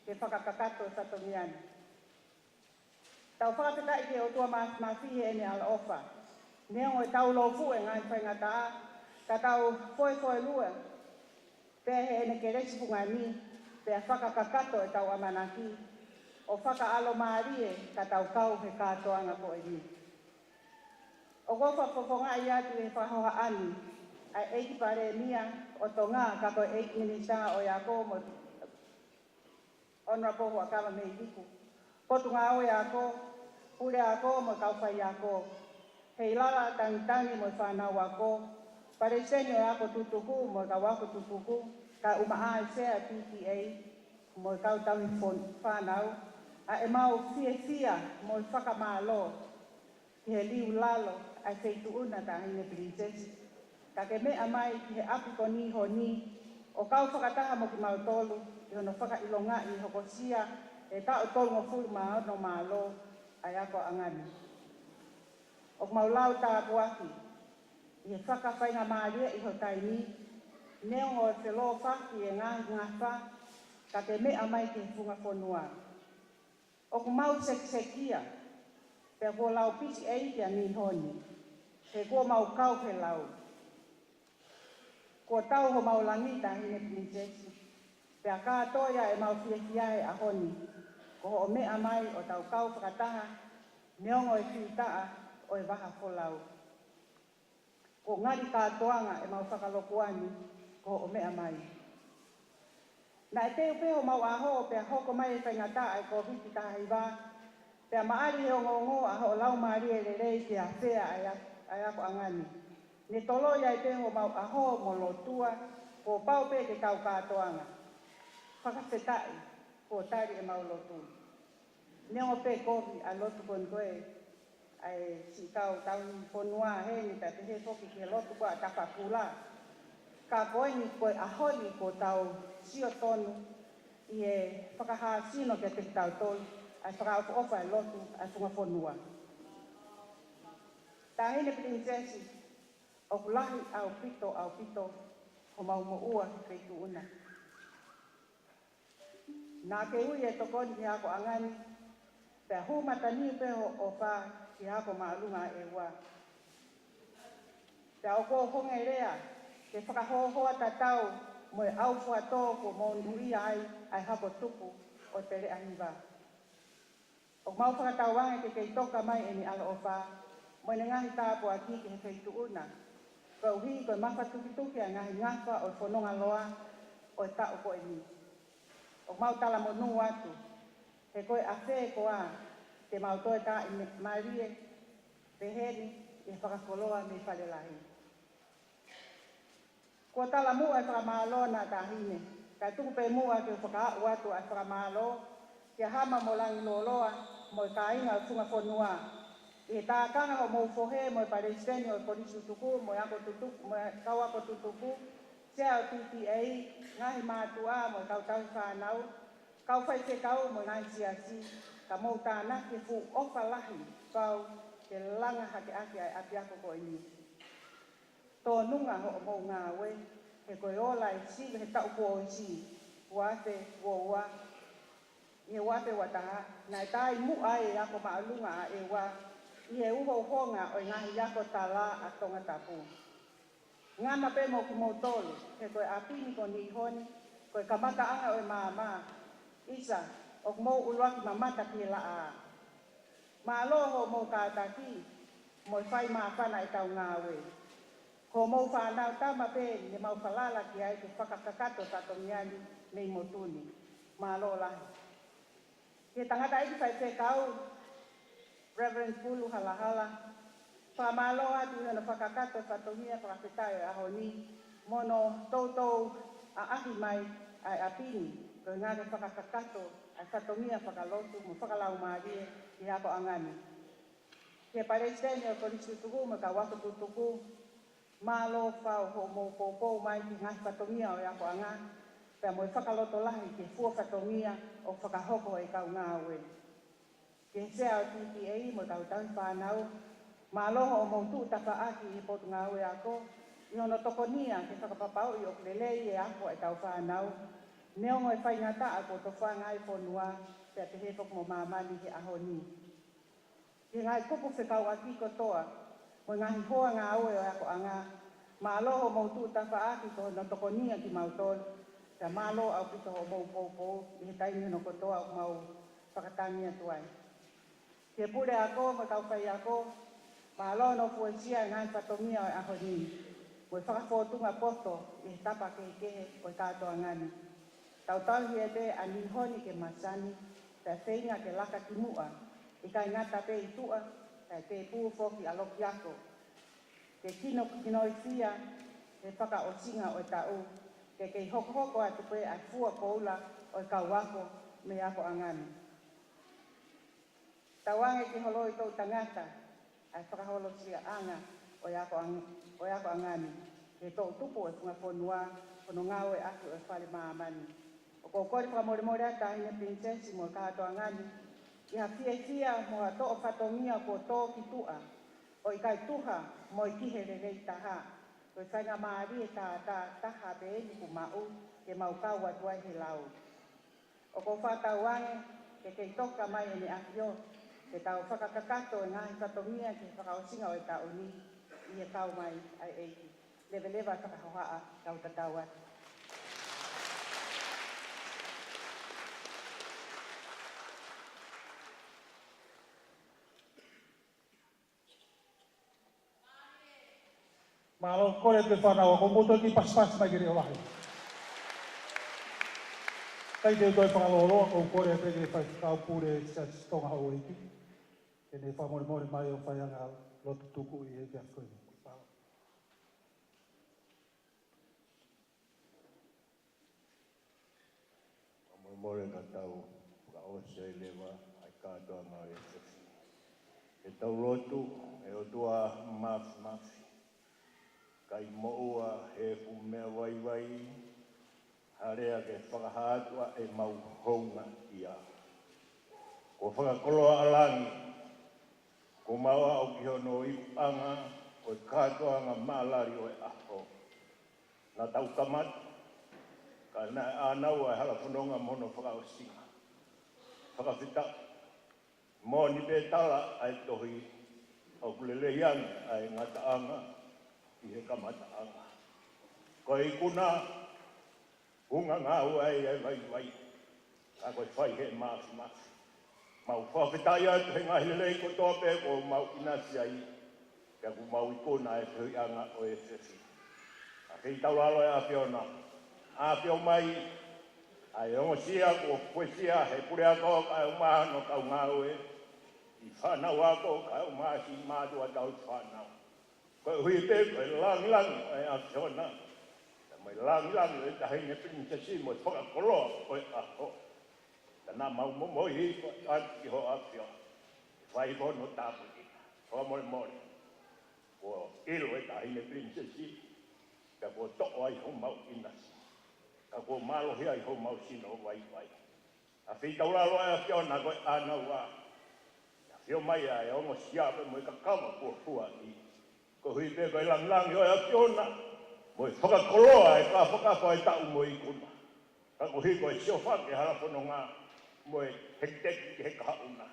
ke fakakakato e fatongia ni. Tau fakafetaʻi ki he ʻOtua Māfimafi heʻene ʻaloʻofa. Neongo ʻetau lōfuʻu e ngaahi faingataʻa, ka tau foefoelua pē heʻene kelesi fungani, pea fakakakato ʻetau ʻamanaki ʻo fakaʻalomālie ka tau kau he kātoanga ko eni. ʻOku ou fakafofongaʻi atu he fakahohaʻa ni ʻa e ʻEiki Palēmia ʻo Tonga, ka ko e ʻEiki Minisitā ʻo e Ako mo Honourable Huʻakavameiliku, Potungāue Ako, Puleako mo e kau faiako, Heilala Tangitangi mo e fānau ako, Palesiteni ʻo e Ako Tutuku mo e kau ako tutuku, kae ʻumaʻā e Sea P T A mo e kau tauhi fon-, fānau, ʻa ʻemau fiefia mo e fakamālō ki he liu lalo ʻa e feituʻu na, Taʻahine Pilinisesi. Ka ke meʻa mai ki he ʻapi ko eni honi, ʻo kau fakataha mo kimautolu ʻi hono fakaʻilongaʻi e hokosia e taʻu tolungofulu mā ono mālō ʻa e akoʻanga ni. ʻOku mau lau tāpuaki ʻi he fakafaingamālieʻi ho taimi, neongo e felōfaki e ngaahi ngafa, ka ke meʻa mai ki he funga fonua. ʻOku mau sekisekia, pea kuo laupisi ʻeiki ʻa Nihoni, he kuo mau kau he lau. Kuo tau homau langi, Taʻahine Pilinisesi, pea kātoa ʻemau fiefia he ʻaho ni, ko hoʻo meʻa mai ʻo tau kau fakataha, neongo e kiʻi taʻa ʻo e vaha folau. Kuo ngali kātoanga ʻemau fakalokua ni ko hoʻo meʻa mai. Naʻe teu pē homau ʻaho pea hoko mai e faingataʻa ʻa e Kōviti taha hiva, pea maʻali he ongoongo ʻa hoʻo laumālie lelei ke afea ʻa e a-, ʻa e akoʻanga ni. Ne toloi ai pē homau ʻaho mo lotua, kuo pau pē ke tau kātoanga. Fakafetaʻi, kuo tali ʻemau lotu. Neongo pē kovi ʻa e lotu ko eni ko e ʻa e siʻi kau tauhi fonua heni, pea pehē foki ki he lotu ko ia ʻa Tafakula. Ka ko eni ko e ʻaho ni kuo tau sio tonu ʻi he fakahāsino kiate kitautolu ʻa e fakaʻofoʻofa e lotu ʻa e funga fonua. Taʻahine Pilinisesi, ʻoku lahi ʻaupito, ʻaupito homau moʻua he feituʻu na. Naʻa ke ui e tokoni ki he akoʻanga ni, pea hū mataniu pē hoʻo ʻofa ki he ako māʻolunga ʻe ua. Pea ʻoku ou honge lea ke fakahōhō tatau mo e ʻaufuatō kuo monūʻia ai ʻa e hako tupu ʻo e Peleʻa Hiva. ʻOku mau fakatauange ke kei toka mai ʻene ʻaloʻofa mo ʻene ngaahi tāpuaki ki he feituʻu na, koeʻuhi ko e mafatukituki ʻa e ngaahi ngafa ʻo e fononga loa ʻo e taʻu ko eni. ʻOku mau talamonū atu, he ko e ʻafē koā te mau toe taaʻi me-, mālie pehē ni ʻi he fakakoloa mei Fale Lahi. Kuo talamuʻa e fakamālō na, Taʻahine, kae tuku pē muʻa ke u fakaaʻu atu ʻa e fakamālō kia Hama mo Langiloloa mo e kāinga ʻo e funga fonua, ʻi he tākanga hoʻomou fohe mo e Palesiteni ʻo e Kolisi Tutuku mo e Ako Tutuku mo e kau ako tutuku, Sea ʻo e P T A, ngaahi mātuʻa mo e kau tauhi fānau, kau faifekau mo e ngaahi siasi, ka mou tānaki e fuʻu ʻofa lahi, pau ke langa hake ʻaki ʻa e ʻapiako ko eni. Tōnunga hoʻomou ngāue, he ko e ola e sivi he taʻu kuo ʻosi, ua afe ua ua, ʻi he ua afe ua taha, naʻe taʻimuʻa ai e ako māʻolunga ʻa ʻEua, ʻi he uhouhonga ʻo e ngaahi ako tala ʻa Tongatapu. Ngana pē mo kimoutolu, he ko e ʻapi ni ko Nihoni, ko e kamataʻanga ʻo e maama. ʻIsa, ʻoku mou ʻuluaki mamata ki he laʻā. Mālō hoʻomou kātaki, mo e fai māfana ʻetau ngāue. Ko homou fānau tama pē ne mau falala ki ai ke fakakakato e fatongia ni mei motu ni. Mālō lahi. Ki he tangataʻeiki faifekau, Reverend Pulu Halahala, fakamālō atu ʻi hono fakakakato e fatongia fakafetaʻi ʻo e ʻaho ni, mo hono toutou ʻaʻahi mai ʻa e ʻapi ni, ko e ngāue fakakakato ʻa e fatongia fakalotu mo fakalaumālie ʻi he akoʻanga ni. Ki he Palesiteni ʻo e Kolisi Tutuku mo e kau ako tutuku, mālō fau hoʻomou poupou mai ki he ngaahi fatongia ʻo e akoʻanga, pea mo e fakalotolahi ki he fua fatongia ʻoku fakahoko ʻe he kau ngāue. Ki he Sea ʻo e P T A mo e kau tauhi fānau, mālō hoʻomou tuʻu tafaʻaki ʻi he Potungāue Ako, ʻi hono tokonia ke fakapapauʻi ʻoku lelei e ako ʻetau fānau, neongo e faingataʻa kuo tofanga ai e fonua, pea pehē foki mo māmani he ʻaho ni. Ki he ngaahi kupu fekauʻaki kotoa, mo e ngaahi hoa ngāue ʻo e akoʻanga, mālō hoʻomou tuʻu tafaʻaki ko hono tokonia kimautolu, pea mālō ʻaupito hoʻomou poupou ʻi he taimi hono kotoa ʻoku mau fakatangi atu ai. Ki he Puleako mo e kau faiako, mālō hono fuesia e ngaahi fatongia ʻo e ʻaho ni, mo e fakafōtunga poto ʻi he tapa kehekehe ʻo e kātoanga ni. Tautauhi ē pē ʻa Nihoni ke masani, pea feinga ke laka ki muʻa, ʻikai ngata pē ʻi tuʻa, kae tēpū foki ʻa loki ako. Ke kino, kinoifia he fakaʻosinga ʻo e taʻu, ke kei hokohoko atu pē ʻa e fua koula ʻo e kau ako mei he akoʻanga ni. Tauange ke holoi toʻutangata ʻa e fakaholosiaʻanga ʻo e akoʻang-, ʻo e akoʻanga ni, he toʻutupu ʻo e funga fonua, ko hono ngāueʻaki ʻo e fale māmani. ʻOku ou kole fakamolemole atu Taʻahine Pilinisesi mo e kātoanga ni, ʻi ha fiefia mo ha toʻo fatongia kuo tō ki tuʻa, ʻo ʻikai tuha mo e ki he lelei taha, ko e faingamālie tātā taha pē eni kuo maʻu ke mau kau atu ai he lau. ʻOku ou fakatauange ke kei toka mai ʻEne ʻAfio, ke tau fakakakato e ngaahi fatongia ki he fakaʻosinga ʻo e taʻu ni, ʻi he kau mai ʻa e ʻEiki. Leveleva e fakahohaʻa, tau tatau atu. Mālō, kole atu e fānau ako, mou toki pasipasi mai ke leʻo lahi. Kae te u toe fakalōloa, ʻoku ou kole atu ki he Faifekau Pule Siaosi Tonga Houʻeiki, ke ne fakamolemole mai ʻo fai ange ha lotu tuku ʻi he efiafi ko eni. Mālō. Fakamolemole ka tau fakaʻosi ai leva ʻa e kātoanga ʻo e efiafi. Ke tau lotu. ʻE ʻOtua Māfimafi, ʻikai moʻua he fuʻu meʻa vaivai ha lea ke fakahā atu ʻa ʻemau houngaʻia. Kuo fakakoloa ʻa langi, kuo mau aʻu ki hono ikuʻanga ʻo e kātoanga mālali ʻo e ʻaho. Naʻa tau kamata, ka naʻe ʻānaua e hala fononga mo hono fakaʻosinga. Fakafetaʻi. Moʻoni pē tala ʻa e tohi, ʻoku lelei ange ʻa e ngataʻanga ʻi he kamataʻanga. Ko e ikuna, hunga ngāue ai e vaivai, ka ko e fai he Māfimafi. Mau fakafetaʻi atu he ngaahi lelei kotoa pē kuo mau ʻinasi ai, pea kuo mau ikuna e fehuʻiʻanga ʻo e efiafi. ʻAfio ʻi taulalo ʻa e ʻAfiona. ʻAfio mai ʻa e ongosia kuo fuesia he Puleako kae ʻumaʻā hono kau ngāue, siʻi fānau ako kae ʻumaʻā siʻi mātuʻa tauhi fānau. Koeʻuhi pē ko e langilangi ʻo e ʻAfiona, pea mo e langilangi ʻo e Taʻahine Pilinisesi mo e fakakoloa ʻo e ʻaho. Ka naʻa mau momoi hifo atu ki ho ʻAfio, fai hono tāpuekina. Fakamolemole, kuo ʻilo e Taʻahine Pilinisesi, pea kuo toʻo ai homau ʻinasi, ka kuo mālohi ai homau sino vaivai. ʻAfio ʻi taulalo ʻa e ʻAfiona ko e ʻānaua. ʻAfio mai ʻa e ongosia pea mo e kakava kuo hua ʻi. Koeʻuhi pē ko e langilangi ʻo e ʻAfiona, mo e fakakoloa e kafakafa ʻo e taʻu mo e ikuna. Ka koeʻuhi ko e siofaki e hala fononga, mo e hekiteki ki he kahaʻu na.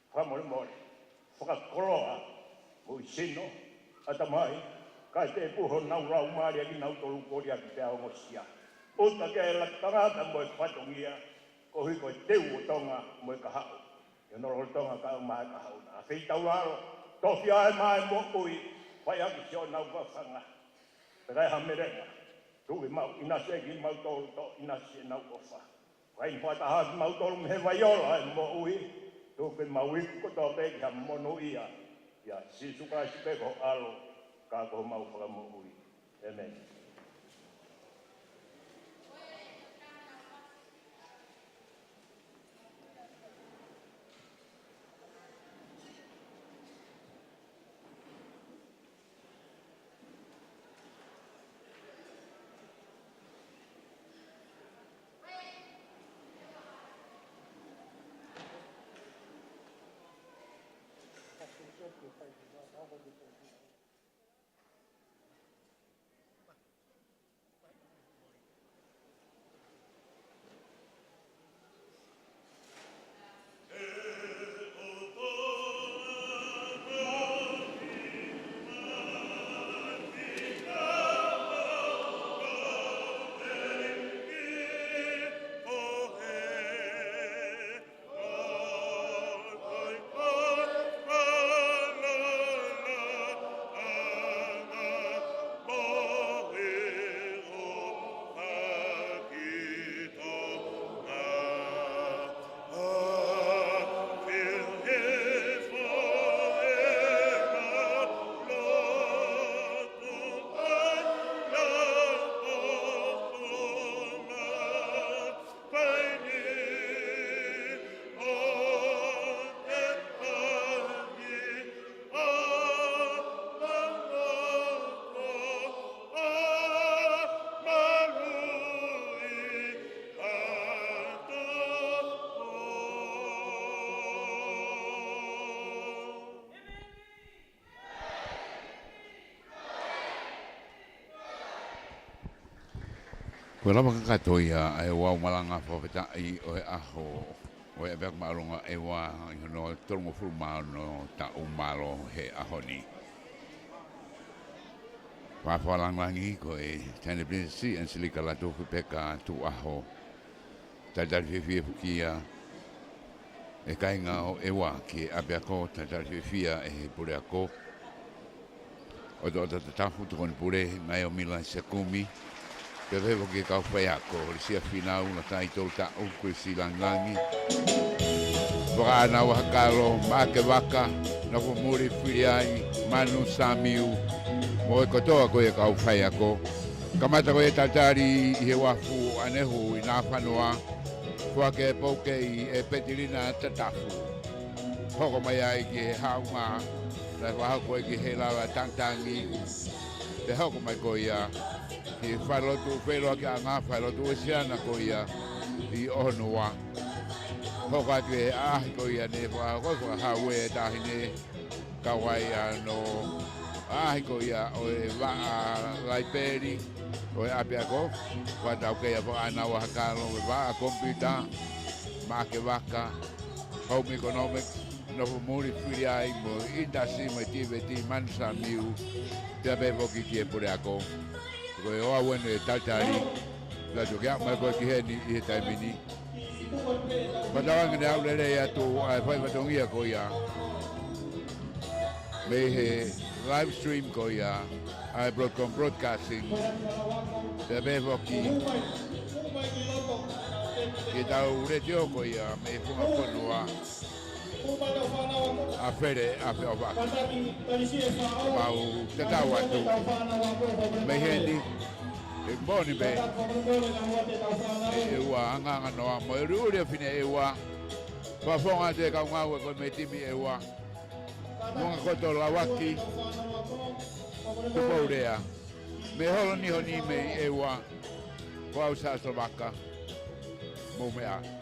Fakamolemole, fakakoloa, mo e sino, ʻatamai, kae tēpuhu honau laumālie kinautolu ko ia ki te ongosia. ʻUta ke ʻi ai e lakanga mo e fatongia, koeʻuhi ko e teu ʻo Tonga mo e kahaʻu. ʻI hono lolotonga kae ʻumaʻā e kahaʻu na. ʻAfeitaulalo, tofiʻa mai e moʻui, fai ʻaki siʻonau fafanga. Pea ʻi ai ha melenga, tuku ke mau ʻinasi ʻaki kimautolu, toʻo ʻinasi ʻenau ʻofa. Fai fakataha kimautolu mei he vai ola ʻo e moʻui, tuku ke mau iku kotoa pē ki ha monūʻia, ʻia Sīsū Kalaisi pē ko ho ʻAlo, ka ko homau Fakamoʻui. ʻĒmeni. Ko e lava kakato ia ʻa e ouau malanga fakafetaʻi ʻo e ʻaho ʻo e ʻapiako māʻolunga ʻEua ʻi hono tolungofulu mā ono taʻu mālō he ʻaho ni. Fakalāngilangi ko e Taʻahine Pilinisesi ʻAngelika Lātūfuipeka Peka Tuʻuʻaho. Talitali fiefia foki ia e kāinga ʻo ʻEua ki he ʻapiako, talitali fiefia ʻe he puleako. ʻOtoʻota Tatafu, Tokoni Pule, Naomi Laisekumi. Pea pehē foki ki he kau faiako, Lisia Finau, Latai Tolutaʻu, Kulisi Langilangi. Fakaʻānaua Hakalo, Maʻake Vaka, Nofomuli Filiai, Manu Samiu, mo e kotoa ko ia kau faiako. Kamata ko ia talitali ʻi he uafu ʻanehu ʻi Nāfanoa, foaki e poukei ʻe Petilina Tatafu. Hoko mai ai ki he haʻunga, naʻe fakahoko ai ki he lava tangitangi. Pea hoko mai ko ia ki he falelotu feʻiloakiʻanga, falelotu Uēsiliana ko ia ʻi ʻOhonoa. Hoko atu he ʻaʻahi ko ia naʻe fakahoko, fakahau ʻe he taʻahine, kau ai ʻa hono ʻaʻahi ko ia ʻo e vaʻa laipeli ʻo e ʻapiako, fakataukei ʻa Fakaʻānaua Hakalo, ʻo e vaʻa komipiuta, Maʻake Vaka, Home Economics, Nofomuli Filiai mo e ʻInitasi mo e Tīveti, Manu Samiu, pea pehē foki ki he puleako. Ko e ouau eni e talitali, naʻa tau kiʻi aʻu mai ko ē ki heni ʻi he taimi ni. Fakatauange naʻe aʻu lelei atu ʻa e fai fatongia ko ia mei he live stream ko ia ʻa e Broadcom Broadcasting, pea pehē foki ki heʻetau letiō ko ia mei he funga fonua, ʻa Fele ʻAfeʻofa. Mau tatau atu mei heni, ʻe moʻoni pē ʻe ʻEua, angaanga noa mo e ʻuliʻuli ʻa e fefine ʻEua. Fakafofonga atu e kau ngāue ko ē mei he timi ʻEua. Muʻanga Koto Lauaki, Tupou Lea, mei Holo Nihoni mei ʻEua, ko au Sāsovaka, mou meʻa.